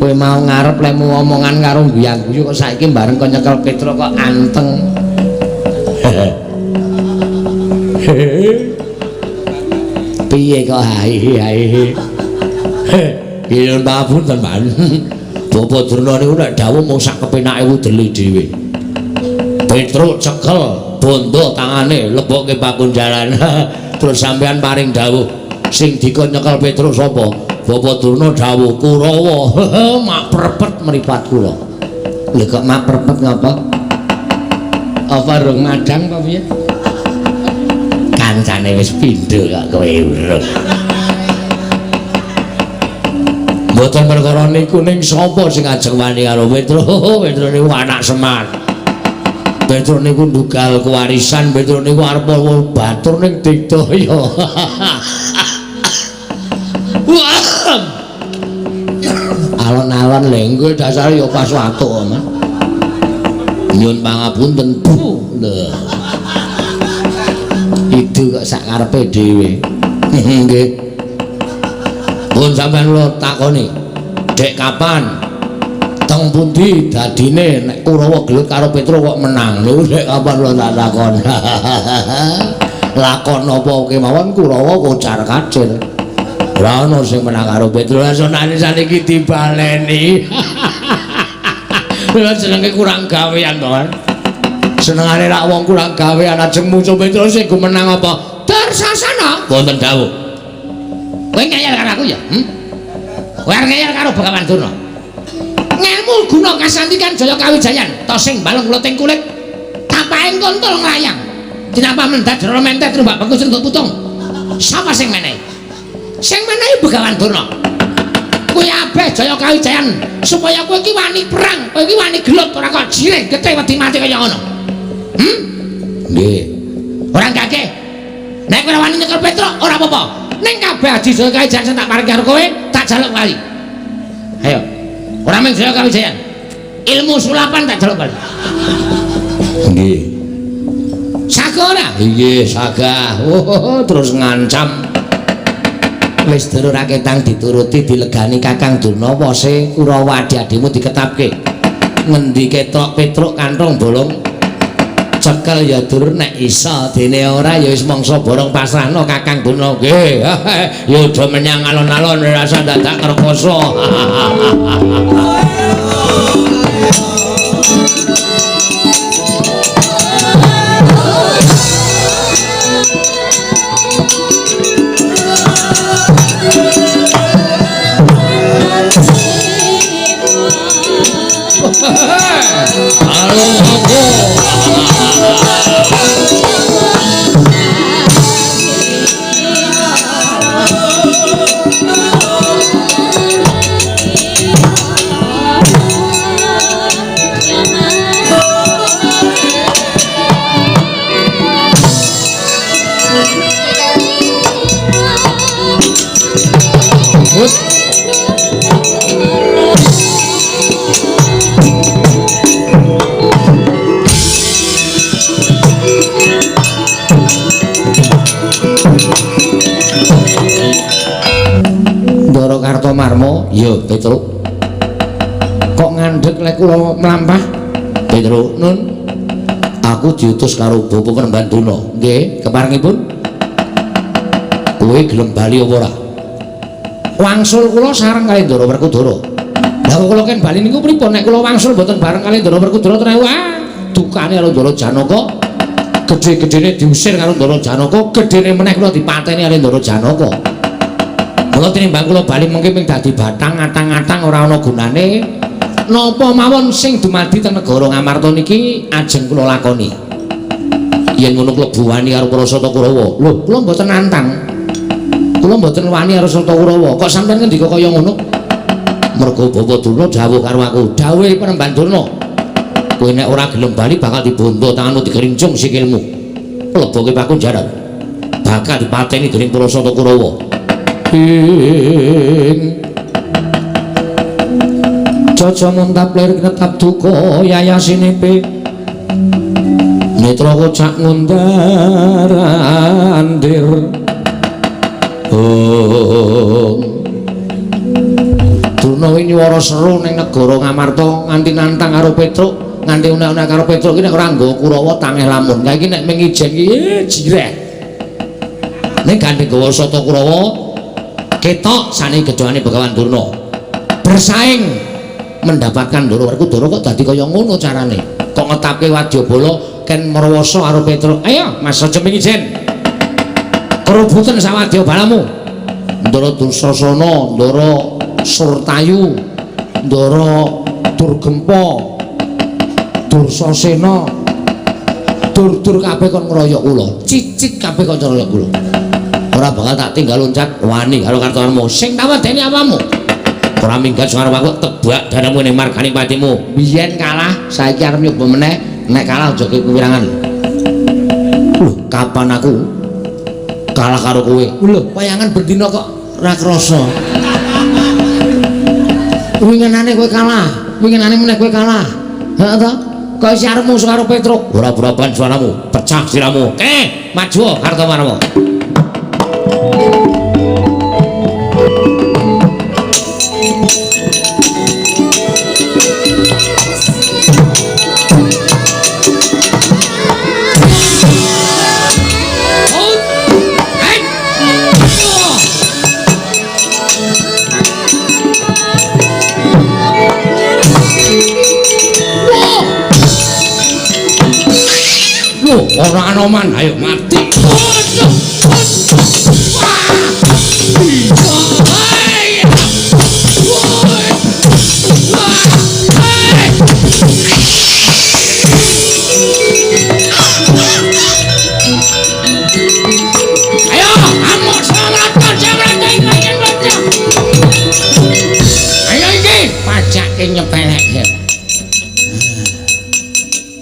Kowe mau ngarep lemu omongan karo guyang-guyu kok saiki bareng kok nyekel Petruk kok anteng. Piye kok hai hai. Nyuwun pangapunten, Pak. Bapak Durna niku nek dawuh mung sak kepenake udele dhewe. Petruk cekel bondo tangane lebokke pakunjaran. Terus sampean paring dawuh sing dikon nyekel Petruk sapa? Bapak Durna dawuh Kurawa. Mak prepet mripat kula. Lha kok mak prepet ngapa? Apa rung madang apa piye? Kancane wis pindho kok kowe urung. Mboten perkara niku ning sapa sing ajeng wani karo Petruk? Petruk niku anak Semar. Petruk niku ndugal kewarisan, Petruk niku arep batur ning digdaya. Alon-alon lenggo dasare ya pas watuk, Mas. Nyun pangapunten, Bu. Lho. Itu kok sak karepe dhewe. Nggih. Pun sampean kula takoni, dek kapan teng pundi dadine nek Kurawa gelut karo Petruk kok menang? Niku dek kapan kula tak takon. Lakon napa kemawon Kurawa kocar kacir. Ora ono sing menang karo Petruk. Lah sonane saniki dibaleni. Lah jenenge kurang gawean to, kan. Senengane rak wong kurang gawean ajeng muncul Petruk sing menang apa? Dursasana. Wonten dawuh. Kowe ngeyel karo aku ya? Kowe arep ngeyel karo Begawan Durna. Ngelmu guna kasantikan Jaya Kawijayan, tosing balung loting kulit, tapaking kontol nglayang. Tinapa mendat jero mentet rumbak bagus entuk putung. Sapa sing menehi? Sing menehi Begawan Durna. Kowe abeh Jaya Kawijayan supaya kowe iki wani perang, kowe iki wani gelut ora kok jirih getih wedi mati kaya ngono. Nggih. Ora gage. Nek kowe ora wani nyekel Petruk ora apa-apa. Ning kabeh aji Jaya Kawijayan sing tak paring karo kowe, tak jaluk wali. Ayo. Ora mung Jaya Kawijayan. Ilmu sulapan tak jaluk wali. Nggih. Sagah ora? Nggih, sagah. Oh, terus ngancam. Wis durung raketang dituruti dilegani Kakang Durna wose Kurawa adi-adimu diketapke. Ngendi ketok Petruk kantong bolong. Cekel ya dur nek iso, dene ora ya wis mangsa borong pasrahno Kakang Durna. Nggih. Ya aja menyang alon-alon rasa dadak ngrekoso. Kartomarma. Ya, Petruk. Kok ngandhek lek kula mlampah? Petruk, nun. Aku diutus karo Bapak Panembahan Durna. Nggih, keparengipun. Kowe gelem bali apa ora? Wangsul kula sareng kali Ndara Werkudara. Lah kok kula ken bali niku pripun? Nek kula wangsul mboten bareng kali Ndara Werkudara terus wah, dukane karo Ndara Janaka. Gedhe-gedhene diusir karo Ndara Janaka, gedhene meneh kula dipateni karo Ndara Janaka. Mula tinimbang kula bali mengke ping dadi bathang atang-atang ora ana gunane. Napa mawon sing dumadi teng negara Ngamarta niki ajeng kula lakoni. Yen ngono klebu wani karo para Sata Kurawa. Lho, kula mboten nantang. Kula mboten wani karo Sata Kurawa. Kok sampeyan ngendika kaya ngono? Mergo Bapak Durna dawuh karo aku, dawuhe Panembahan Durna. Kowe nek ora gelem bali bakal dibondo tanganmu dikerincung sikilmu. Leboke pakunjaran. Bakal dipateni dening para Sata Kurawa. Ing Jaja muntap lir netap duka yayasinipe Mitra kocak ngundar andir. Oh. Durna wingi nyuwara seru ning negara Ngamarta nganti nantang karo Petruk, nganti unek-unek karo Petruk iki nek ora nggawa Kurawa tangeh lamun. Lah iki nek ming ijen iki jireh. Ning gandeng gawa Sata Kurawa ketok sane gedhane Begawan Durna. Bersaing mendapatkan Ndara Werkudara kok dadi kaya ngono carane. Kok ngetapke wadyabala ken merwasa karo Petruk. Ayo Mas aja ming ijen. Kerubuten sawadya balamu. Ndara Dursasana, Ndara Surtayu, Ndara Durgempa, Dursasena. Dur-dur kabeh kon ngroyok kula. Cicit kabeh kon ngroyok kula. Ora bakal tak tinggal loncat wani karo Kartomarma. Sing tak wedeni apamu? Ora minggat karo aku tebak danamu ning marganing patimu. Biyen kalah, saiki arep nyoba meneh, nek kalah aja kewirangan. Lho, kapan aku kalah karo kowe? Lho, wayangan bendina kok ora krasa. Winginane kowe kalah, winginane meneh kowe kalah. Heeh to? Kok isih arep musuh karo Petruk? Ora braban suaramu, pecah siramu. Maju Kartomarma. Ora ana man, ayo mati. Ayo, amuk selamat, selamat. Ayo iki pajake nyepelek.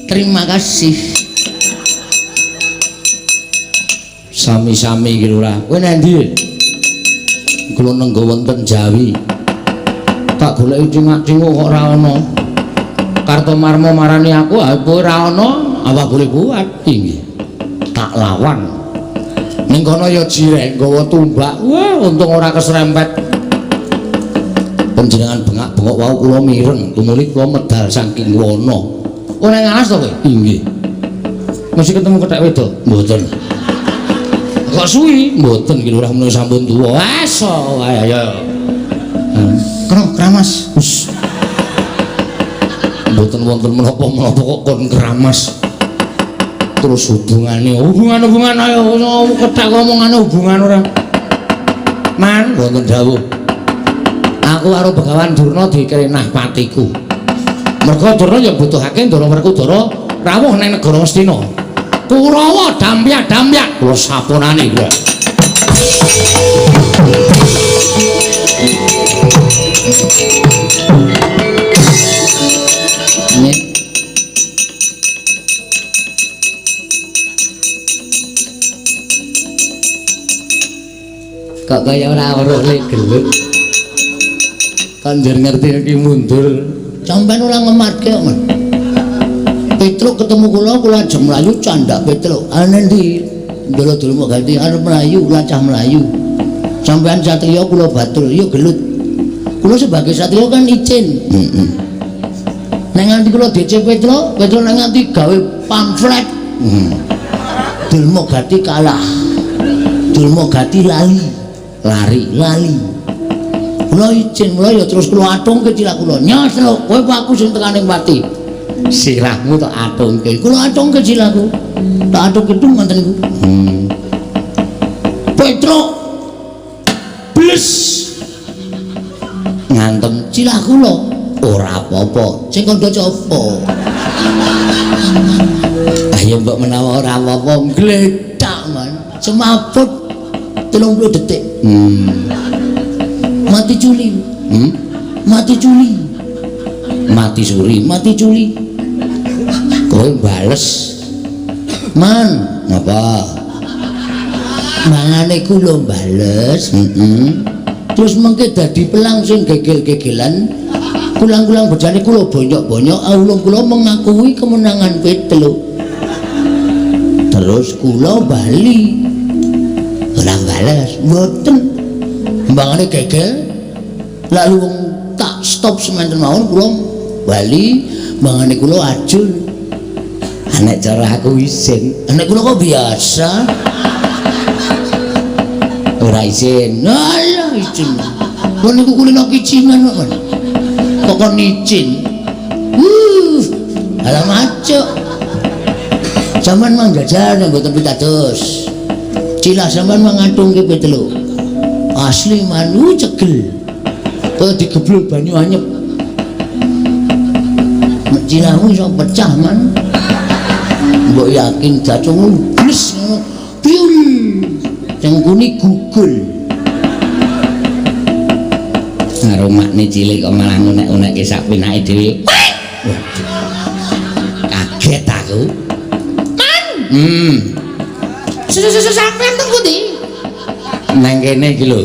Terima kasih. Sami-sami iki lho. Kowe nang ndi? Kula nenggo wonten Jawi. Tak goleki cingak-cinguk kok ora ana. Kartomarma marani aku, apa ora ana, apa boleh buat. Inggih. Tak lawan. Ning kono ya jireh nggawa tumbak. Wah, untung ora keserempet. Panjenengan bengak-bengok wau kula mireng, tumuli kula medal saking wana. Ora ngalas to kowe? Inggih. Mesti ketemu kethek wedok? Mboten. Kok suwi? Mboten iki lurah menawa sampun tuwa. Aso ayo ayo. Kena keramas. Wis. Mboten wonten menapa-menapa kok kon keramas. Terus hubungane, hubungan-hubungan ayo kethek omongane hubungan ora. Man, wonten dawuh. Aku karo Begawan Durna dikrenah patiku. Mergo Durna ya butuhake Ndara Werkudara rawuh ning negara Astina. Kurawa dampyak-dampyak kula sapunane kula. Kok kaya ora weruh le gelut. Kon njur ngerti iki mundur. Sampeyan ora ngemarke kok, Men. Petruk ketemu kula, kula ajeng mlayu candak Petruk. Ana ndi? Ndolo-ndolo mok ganti arep mlayu, lacah mlayu. Sampeyan satriya kula batul, ya gelut. Kula sebagai satria kan izin. Heeh. Nek nganti kula DC Petro, Petro nek nganti gawe pamflet. Dulma Gati kalah. Dulma Gati lali. Lari, lali. Kula izin, mula ya terus kula atungke cilah kula. Nyos lho, kowe aku sing tekaning pati. Sirahmu tak atungke. Kula atungke cilahku. Tak atungke tu ngoten niku. Petro bles ngantem cilah kula. Ora apa-apa. Sing kandha coba. Ayo mbok menawa ora apa-apa gletak man. Semaput 30 detik. Mati culi. Mati culi. Mati suri, mati culi. Kowe bales. Man, ngapa? Mangane kula bales. Terus mengke dadi pelang sing gegel-gegelan. Kulang-kulang bejane kula bonyok-bonyok, aulung kula mengakui kemenangan Petro. Terus kula bali. Ora bales, mboten. Mbangane gegel. Lalu wong tak stop semanten mawon kula bali, mbangane kula ajul. Nek cara aku isin, nek kula kok biasa. Ora isin. Alah isin. Kula niku kulino kicingan kok. Kok kon izin. Alah macuk. Sampeyan mang jajal nek mboten pitados. Cilah sampeyan mang ngatungke Petro. Asli manu cegel. Kaya digeblul banyu anyep. Nek cilahmu iso pecah man. Mbok yakin jacungmu bles ngono. Piul. Cengkuni gugul. Ngarumakne cilik kok malah ngunek-unekke sak pinake dhewe. Waduh. Kaget aku. Man. Sampeyan teng pundi? Nang kene iki lho.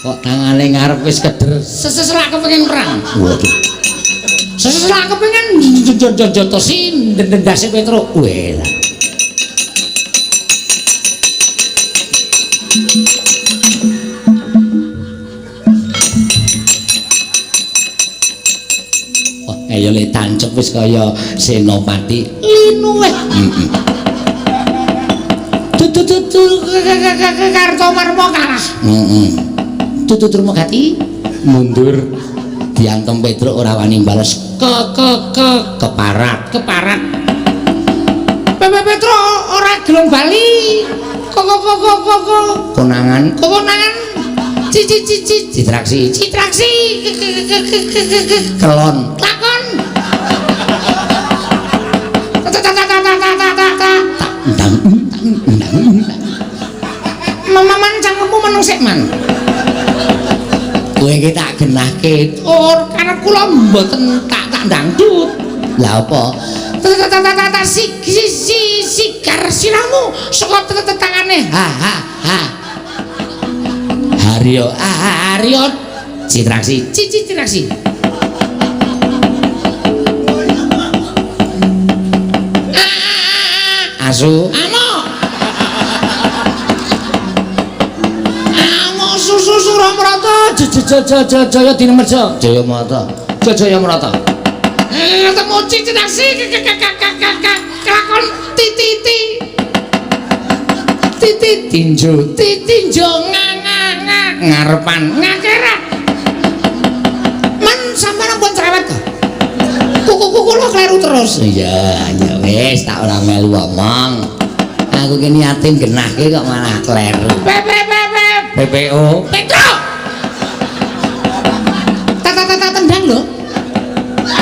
Kok tangane ngarep wis keder. Seselak kepengin perang. Waduh. Seselak kepengin jotosi ndendase Petro. Weh. Ayo le tancep wis kaya Senopati linuweh. Heeh. Tutu Kartomarma kalah. Heeh. Tutu Drumagati mundur diantem Petruk ora wani bales. Ke keparat, keparat. Petruk ora gelem bali. Kok konangan, konangan. Cici citraksi, citraksi. Kelon, lakon. Mamaman cangkemmu meneng sik man. Kowe iki tak genahke. Or karep kula mboten tak dangdut. Lah apa? Tak sigar siramu saka tangane. Ha ha ha. Haryo, Haryo citraksi, citraksi. Asu, amok. Amok susu Suramrata, jaya Dinemerja, Jaya Mata, Jaya Mrata. Ketemu citraksi, kelakon titi titi tinju, tinju ngarepan ngakerat. Men sampeyan ampun cerewet to. Kuku kula kleru terus. Iya, ya wis tak ora melu omong. Aku ki niate genahke kok malah kleru. P P P P PPO. Petro. Tak tendang lho.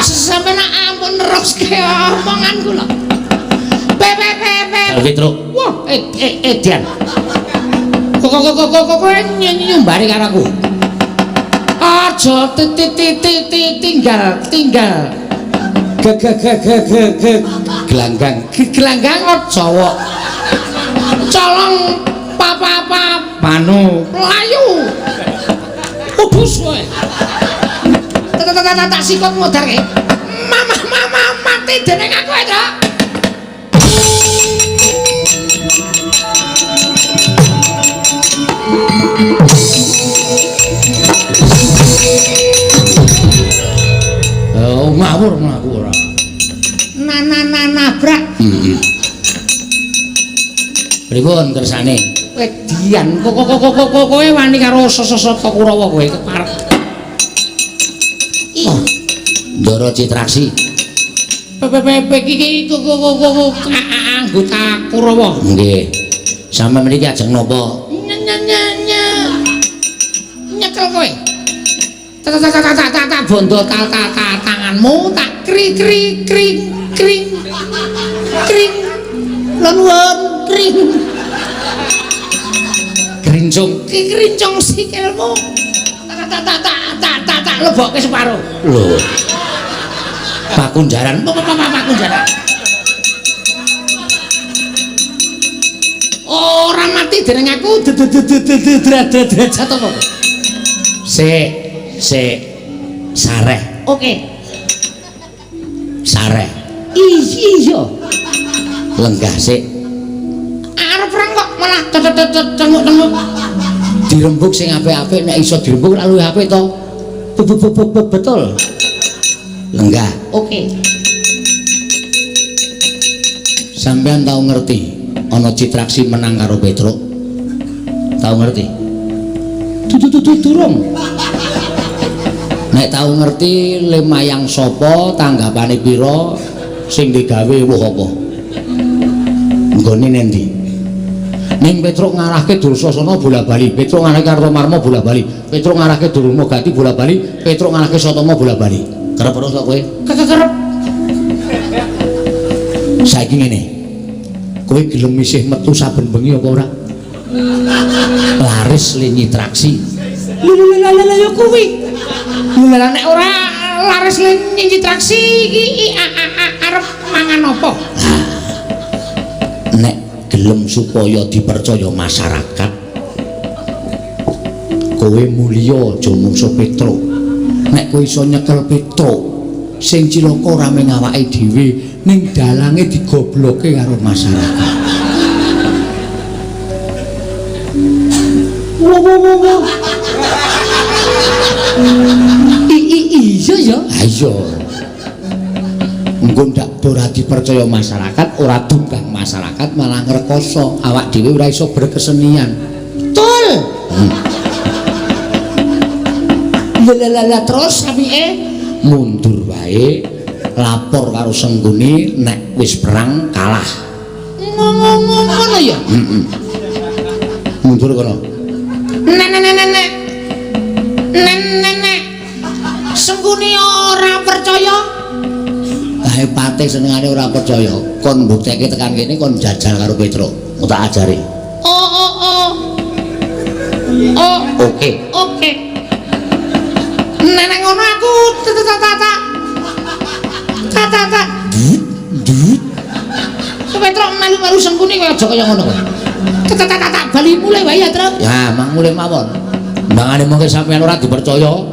Sampeyan ampun neruske omongan kula. P P P P. Petro. Wah, edian. Kok kowe nyumbari karo aku. Aja tinggal tinggal. G g g g g gelanggang. Gelanggang aja wok. Colong pa pa pa panu mlayu. Udus kowe. Tak sikot modarke. Mama mama mati dening aku, Tru. Oh, ngawur mlaku ora. Na na na nabrak. Heeh. Pripun kersane? Wedian kok kok kok kok kowe wani karo sosok Kurawa kowe keparek. Oh. Ndara Citraksi. PPP iki kok kok anggota Kurawa. Nggih. Sampeyan mriki ajeng napa? Nyekel kowe. Tak tak tak tak tak tak bondo tal ta tanganmu tak kri kri kring kring kring nuwun kring krincung ki krincung sikilmu tak tak tak tak tak tak tak lebokke separo lho pakunjaran pakunjaran ora mati dereng aku derajat apa sik sik sareh oke sareh iya lenggah sik arep perang kok malah tenguk-tenguk dirembuk sing apik-apik nek iso dirembuk lak luwih apik to betul lenggah oke sampean tau ngerti ana Citraksi menang karo Petruk tau ngerti durung nek tau ngerti lemayang sapa tanggapane pira sing digawe woh apa nggone nendi ning Petruk ngarahke Dursasana bola-bali Petruk ngarahke Kartomarma bola-bali Petruk ngarahke Durmagati bola-bali Petruk ngarahke Satama bola-bali kerep terus kowe kerep saiki ngene kowe gelem isih metu saben bengi apa ora laris le Nyitraksi lho lho ya kuwi lha nek ora laris le Nyitraksi iki arep mangan apa nek gelem supaya dipercaya masyarakat kowe mulya aja mungsuh Petruk nek kowe iso nyekel Petruk sing cilaka ora mung awake dhewe ning dalange digobloke karo masyarakat. Wo wo wo wo. Iya ya. Ayo. Engko ndak ora dipercaya masyarakat, ora dungkang masyarakat malah ngrekoso, awak dhewe ora iso berkesenian. Betul. Lah terus apike mundur wae lapor karo Sengkuni nek wis perang kalah. Ngono ya. Heeh. Mundur kono. Nek nek nek nek. Nek nek nek. Sengkuni ora percaya. Kae pate senengane ora percaya. Kon mbuktekke tekan kene kon jajal karo Petruk. Tak ajari. Oh oh oh. Oh, oke. Oke. Nek nek ngono aku tak tak tak. Tak tak tak. Dut. Petruk melu-melu Sengkuni kaya aja kaya ngono kowe. Tak tak tak bali mulih wae ya, Truk. Ya, mang mulih mawon. Mbangane mongke sampeyan ora dipercaya.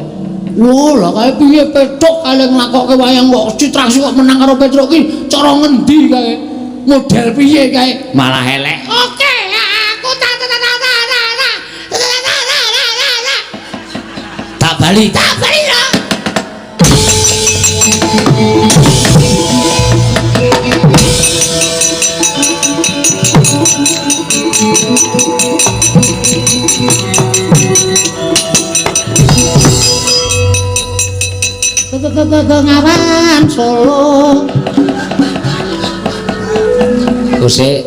Wah, lah kae piye Petruk kale nglakokke wayang kok Citraksi kok menang karo Petruk ki cara ngendi kae? Model piye kae? Malah elek. Oke, aku tak tak tak tak tak tak. Tak bali, tak bali lho. Bengawan Solo. Kusik,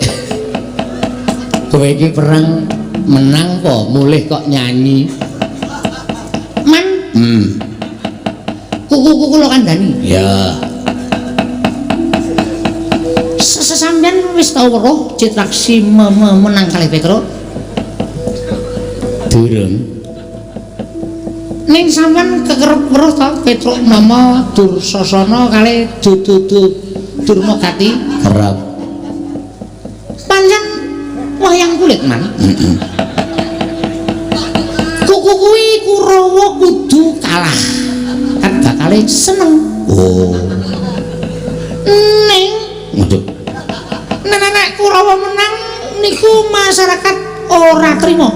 kowe iki perang menang po, mulih kok nyanyi. Man. Kuku kula kandhani. Ya. Sesampeyan wis tau weruh Citraksi menang kalih Petruk? Durung. Ning sampean kekerep weruh ta Petruk nama Dursasana kalih Durmagati? Kerep. Pancen wayang kulit, Man. Heeh. Kuku kuwi Kurawa kudu kalah. Kan bakale seneng. Oh. Ning waduh. Nek Kurawa menang niku masyarakat ora trima.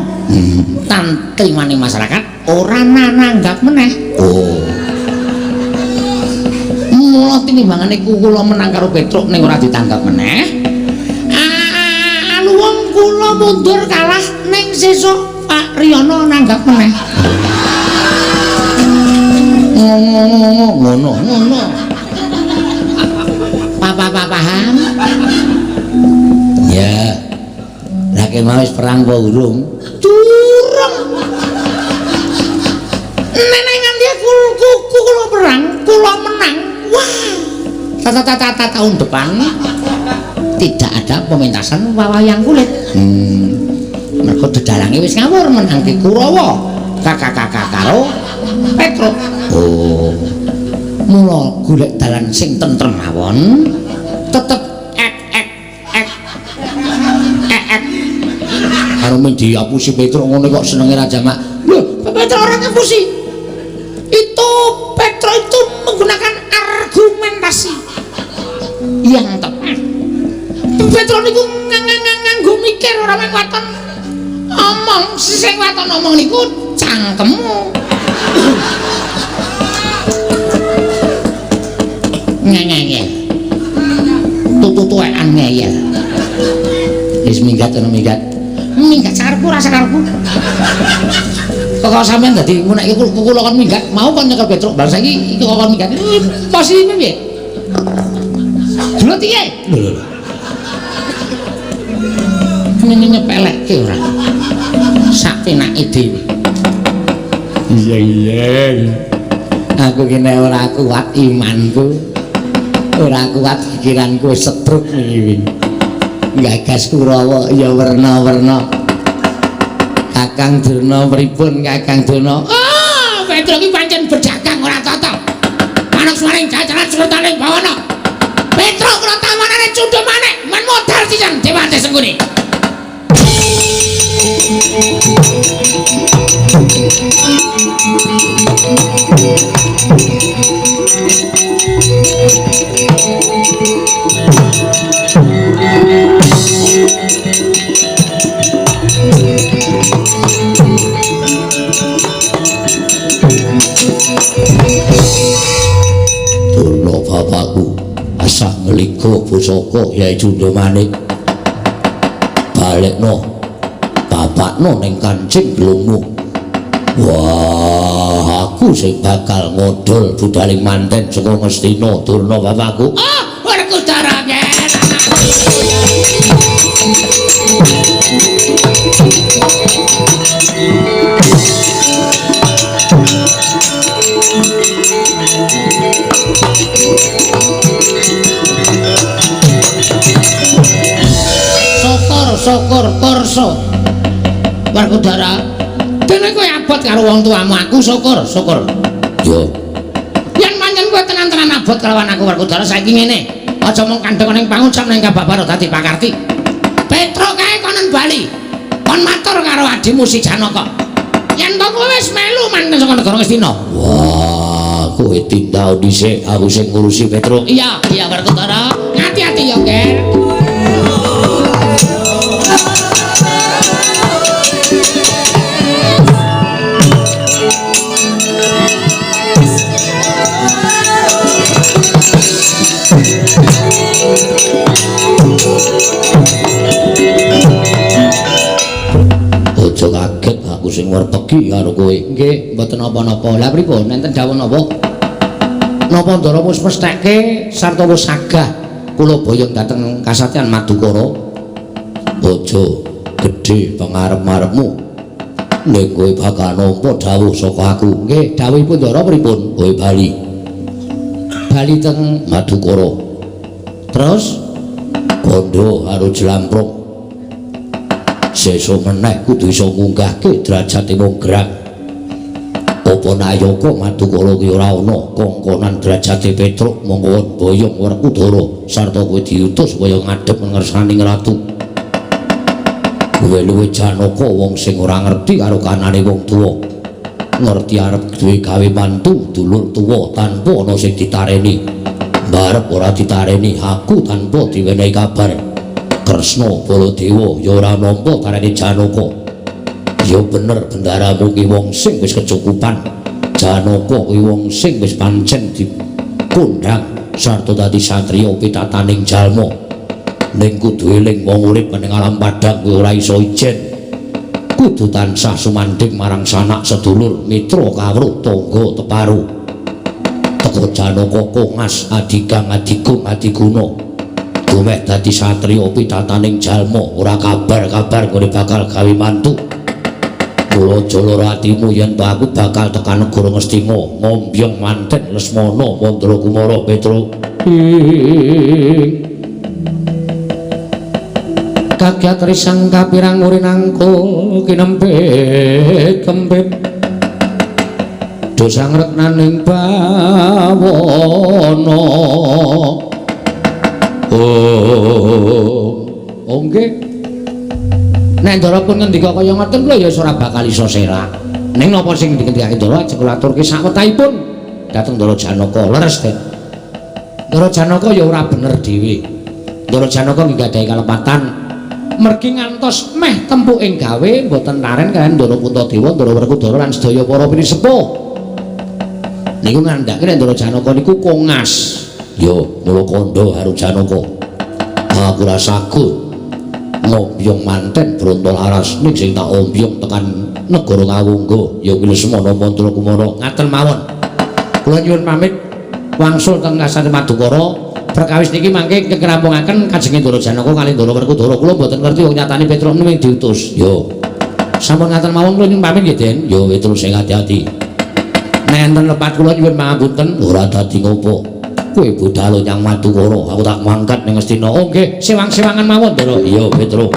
Tantrimaning masyarakat ora nananggap meneh. Oh. Mula tinimbangane kula menang karo Petruk ning ora ditanggap meneh. Anu wong kula mundur kalah ning sesuk Pak Riyono nanggap meneh. Ngono ngono. Papa paham? Ya. Lah kemau wis perang apa urung? Durung. Nenek nganti kula perang, kula menang. Wah. Tahun depan tidak ada pementasan wayang kulit. Mergo dedalange wis ngawur menangke Kurawa. Kakak-kakak karo Petruk. Oh. Mula golek dalan sing tentrem mawon, tetep ek ek ek ek ek. Karo men diapusi Petruk ngono kok senenge Raja Mak. Lho, Petruk ora ngapusi. Itu Petruk itu menggunakan argumentasi yang tepat. Petruk niku nganggo mikir ora mung waton omong, sing waton omong niku cangkemmu. Ngeyel. Tutu-tuwekan ngeyel. Wis minggat ana minggat. Minggat sakarepku ora sakarepku. Kok sampean dadi ngunekke kula kon minggat, mau kon nyekel Petruk, bar saiki iki kok kon minggat. Posisine piye? Dulu piye? Lho lho. Nyepelekke ora. Sak penake dhewe. Iya iya. Aku ki nek ora kuat imanku, ora kuat pikiranku setruk iki. Gagas Kurawa ya werna-werna. Kakang Durna pripun Kakang Durna? Ah, Petruk ki pancen berdagang ora tata. Manuk swaring jajaran sertaning bawana. Petruk kula tawanane cundha manik, men modal sisan dewate Sengkuni. Durna bapakku asah ngligo pusaka Yai Cundha Manik. Balekno bapakno ning kancing gelungmu. Wah, aku sing bakal ngodol budaling manten saka Ngastina Durna bapakku. Ah, Werkudara yen. Syukur syukur kurso. Werkudara, dene kowe abot karo wong tuamu, aku syukur syukur. Yo. Yen pancen kowe tenan-tenan abot kelawan aku Werkudara saiki ngene. Aja mung kandhek ning pangucap ning kababaro dadi pakarti. Petruk kae konen bali. Kon matur karo adimu si Janaka. Yen to kowe wis melu manten saka negara Ngastina. Wah, kowe tindau dhisik, aku sing ngurusi Petruk. Iya, iya Werkudara. Ati-ati ya, Ger. Aja kaget aku sing werpegi karo kowe. Nggih, mboten napa-napa. Lah pripun? Enten dawuh napa? Napa Ndara wis mestheke sarta wis sagah kula boyong dhateng kasatyan Madukara? Aja gedhe pangarep-arepmu. Nek kowe bakal nampa dawuh saka aku. Nggih, dawuhipun Ndara pripun? Kowe bali. Bali teng Madukara. Terus kandha karo Jlamprong. Sesuk meneh kudu iso ngunggahke derajate wong gerang. Apa nayaka Madukara ki ora ana kongkonan derajate Petruk mongko boyong Werkudara sarta kowe diutus kaya ngadhep ngersani ratu. Kowe luwih Janaka wong sing ora ngerti karo kanane wong tuwa. Ngerti arep duwe gawe mantu dulur tuwa tanpa ana sing ditareni. Mbarep ora ditareni aku tanpa diwenehi kabar. Kresna Baladewa ya ora nampa tarene Janaka. Ya bener bendaramu ki wong sing wis kecukupan. Janaka kuwi wong sing wis pancen dikundang sarta dadi satriya pitataning jalma. Ning kudu eling wong urip ning alam padhang kuwi ora iso ijen. Kudu tansah sumandhing marang sanak sedulur, mitra kawruh, tangga teparu. Teko Janaka kongas adigang adigung adiguna. Dumeh dadi satriya pitataning jalma, ora kabar-kabar nggone bakal gawe mantu. Mula aja lara atimu yen to aku bakal tekan negara Ngastina, ngombyong manten Lesmana Mandra Kumara Petruk. Kagyat risang kapirang urinangkul kinempit kempit dosa ngreknaning bawana. Oh, nggih. Nek Ndara pun ngendika kaya ngoten kula ya ora bakal iso selak. Ning napa sing dingendikake Ndara ajeng kula aturke sawetahipun dhateng Ndara Janaka. Leres, Den. Ndara Janaka ya ora bener dhewe. Ndara Janaka nggih gadhahi kalepatan mergi ngantos meh tempuk ing gawe mboten laren kaliyan Ndara Puntadewa, Ndara Werkudara lan sedaya para pinisepuh. Niku ngandhake nek Ndara Janaka niku kongas. Yo, mula kandha karo Janaka. Aku ora sagut ngombyong manten Brontolaras ning sing tak ombyong tekan negara Ngawungga ya kuwi Lesmana Mandra Kumara. Ngaten mawon. Kula nyuwun pamit wangsul teng Kasane Madukara. Perkawis niki mangke kekrampungaken kajenge Ndara Janaka kali Ndara Werkudara. Kula mboten ngerti wong nyatane Petruk ning diutus. Yo. Sampun ngaten mawon kula nyuwun pamit nggih, Den. Yo terus sing ati-ati. Nek enten lepat kula nyuwun pangapunten, ora dadi ngopo. Kowe budal nyang Madukara, aku tak mangkat ning Ngastina. Oh nggih, sewang-sewangan mawon, Ndara. Iya, Petruk.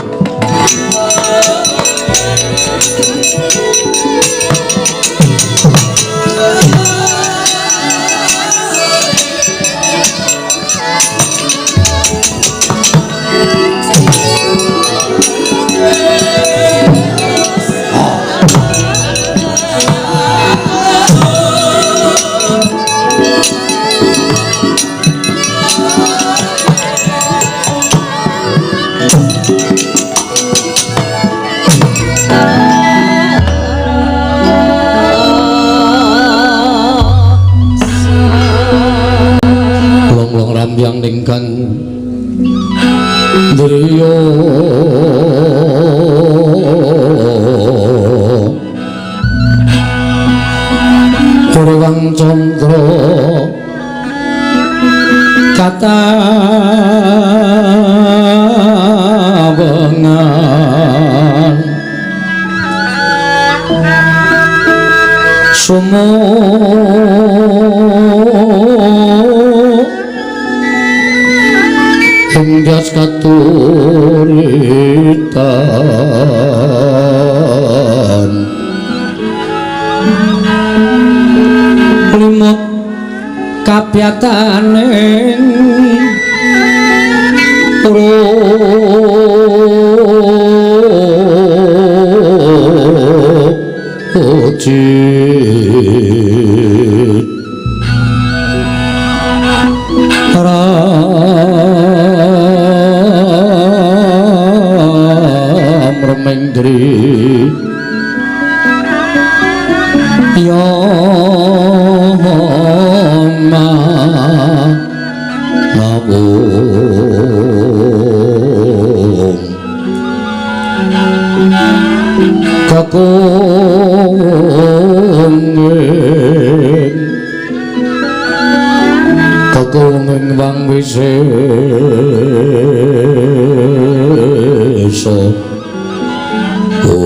Rambyang ingkang driya Purwang candra katawengan sumo ing katuritan limut kabyataning rujit Remendri ya ma nawung kakung kakung wang wisesa. Om.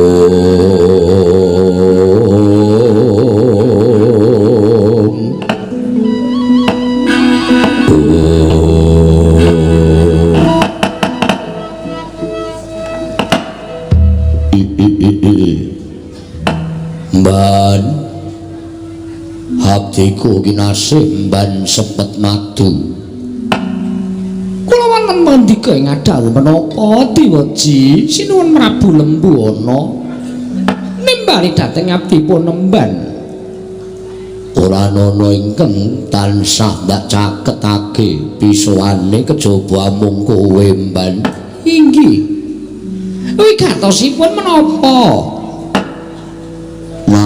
Mban abdiku kinasih mban sepet madu. Kula wonten mandika ing adhawuh menapa Dewaji sinuwun Prabu Lembuana nimbali dhateng abdipun emban. Ora ana ingkang tansah ndak caketake pisoane kejaba amung kowe mban. Inggih. Wigatosipun menapa?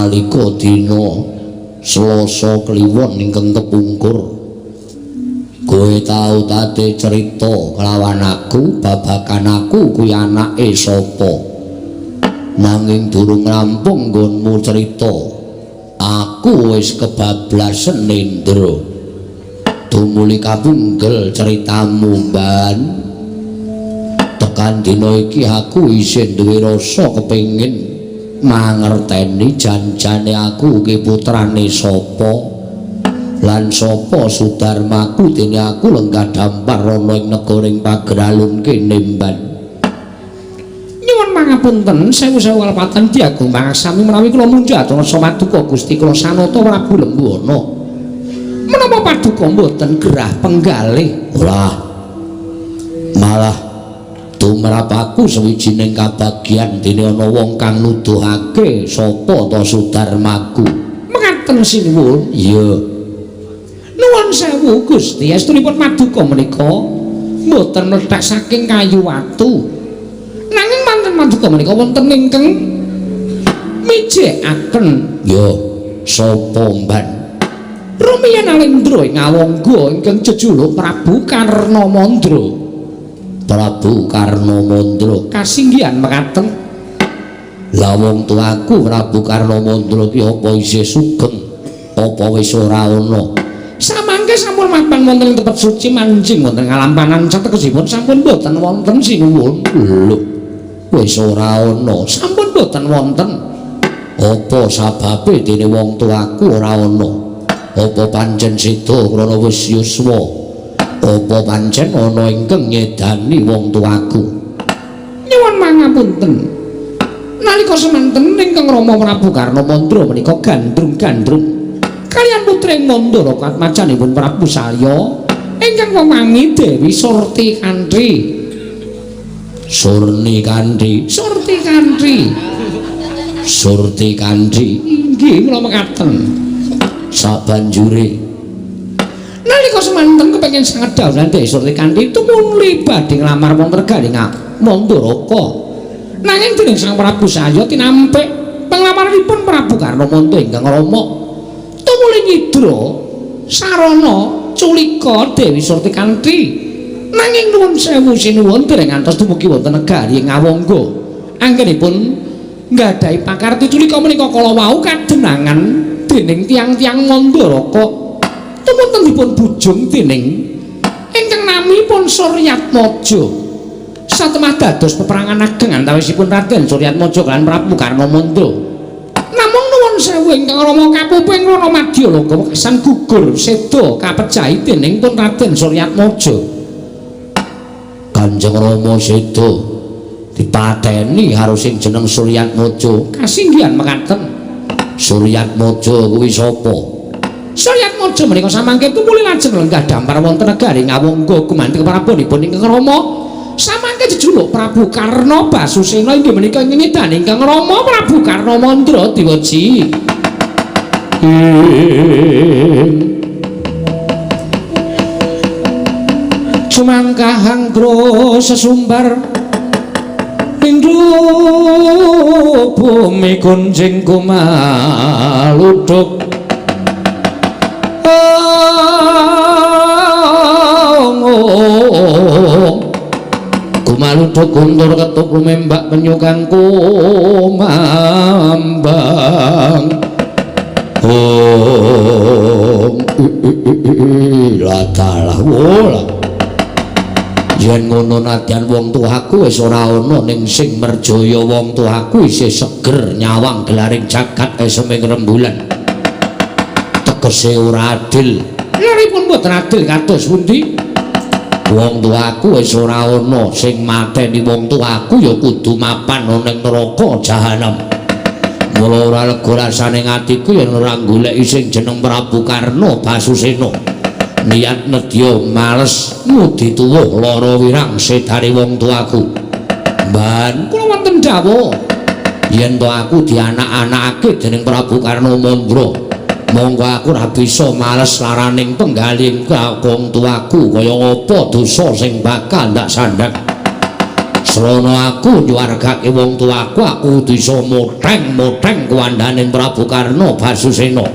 Nalika dina Selasa Kliwon ingkang kepungkur, kowe tau tate cerita kelawan aku babagan aku kuwi anake sapa. Nanging durung rampung nggonmu cerita, aku wis kebablasen Nendra. Tumuli kapunggel ceritamu, Mban. Tekan dina iki aku isih duwe rasa kepengin mangerteni janjane aku ki putrane sapa lan sapa Sudarmaku, dene aku lenggah dampar ana ing negara ing Pageralun kene, Mban. Nyuwun pangapunten sewu-sewu kalepatan Ki Agung pangaksami menawi kula munjuk atur maduka Gusti kula Sanata Prabu Lembuana. Menapa paduka mboten gerah penggalih? Ora. Malah tumrap aku sawijining kabagyan dene ana wong kang nuduhake sapa ta Sudarmaku. Mengaten sinuwun. Iya. Nuwun sewu Gusti, estunipun maduka menika mboten mlethek saking kayu watu. Nanging manten maduka menika wonten ingkang mijekaken. Ya, sapa, Mban? Rumiyin Alendra ing Awangga ingkang jejuluk Prabu Karnamandra. Prabu Karnamandra kasinggihan mekaten. Lah wong tuaku Prabu Karnamandra ki apa isih sugeng apa wis ora ana? Samangke sampun mapan wonten ing tempat suci manjing wonten ngalampanan sategesipun sampun boten wonten sinuwun. Lho, wis ora ana, sampun boten wonten. Apa sababe dene wong tuaku ora ana? Apa pancen seda krana wis yuswa? Apa pancen ana ingkang nyedani wong tuaku? Nyuwun mangapunten. Nalika semanten ingkang Rama Prabu Karnamandra menika gandrung-gandrung kaliyan putri Mandara katmajanipun Prabu Salya ingkang wewangi Dewi Surti Kantri. Surni Kantri, Surti Kantri. Surti Kantri. Inggih kula mekaten. Sabanjure nalika semanten kepengin sanget dawuhan Dewi Surti Kantri tumuli badhe nglamar wonten negari Mandaraka. Nanging dening Sang Prabu Salya tinampik panglamaranipun Prabu Karnamandra ingkang rama tumuli nyidra sarana culika Dewi Surti Kantri. Nanging nuwun sewu sinuwun dereng ngantos dumugi wonten negari Ngawangga. Anggenipun nggadahi pakarti culika menika kala wau kadenangan dening tiyang-tiyang Mandaraka. Tumunten dipun bujung dening ingkang namipun Suryatmaja. Satemah dados peperangan ageng antawisipun Raden Suryatmaja lan Prabu Karnamandra. Namung nuwun sewu ingkang rama kapuping Rana Madyaloka wekasan gugur seda kapejahi dening pun Raden Suryatmaja. Kanjeng Rama seda dipateni karo sing jeneng Suryatmaja. Kasinggihan mekaten. Suryatmaja kuwi sapa? Suryatmaja menika samangke tumuli lajeng lenggah dampar wonten negari Ngawangga gumanti keprabonipun ingkang rama. Samangke jejuluk Prabu Karna Basusena inggih menika nyedani ingkang rama Prabu Karnamandra Dewaji. Sumangkah anggra sesumbar ing bumi kunjing kumaluduk. Kumaluduk guntur ketuk lumembak penyukang kumambang. Oh, latalah wola. Yen ngono nadyan wong tuaku wis ora ana ning sing merjaya wong tuaku isih seger nyawang gelaring jagat eseming rembulan. Tegese ora adil. Lha mboten adil kados pundi? Wong tuaku wis ora ana, sing mateni wong tuaku ya kudu mapan ana ning neraka jahanam. Mula ora lega rasane atiku yen ora goleki sing jeneng Prabu Karna Basusena. Niat nedya males ngudi tuwuh lara wirang sedane wong tuaku. Mban kula wonten dawuh yen to aku dianak-anakake dening Prabu Karna Mandra, monggo aku ora bisa males laraning penggalih wong tuaku kaya apa dosa sing bakal ndak sandhang. Srana aku nyuwargake wong tuaku, aku kudu iso motheng-motheng kuwandane Prabu Karna Basusena.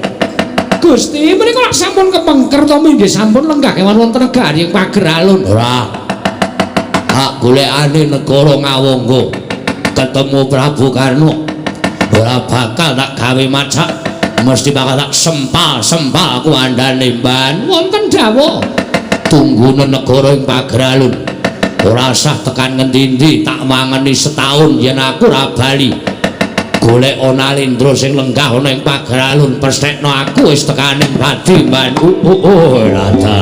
Gusti, menika lak sampun kepengker to nggih sampun lenggah kewan wonten negari Pageralun. Ora. Tak golekane negara Ngawangga ketemu Prabu Karna. Ora bakal tak gawe macak, mesti bakal tak sempal-sempal kuwandane mban. Wonten dawuh tunggune negara ing Pageralun. Ora sah tekan ngendi-endi, tak mangeni setahun yen aku ora bali. Golek Nalendra sing lenggah ana ing Pageralun, pesthekno aku wis tekaning padi mban. Rada.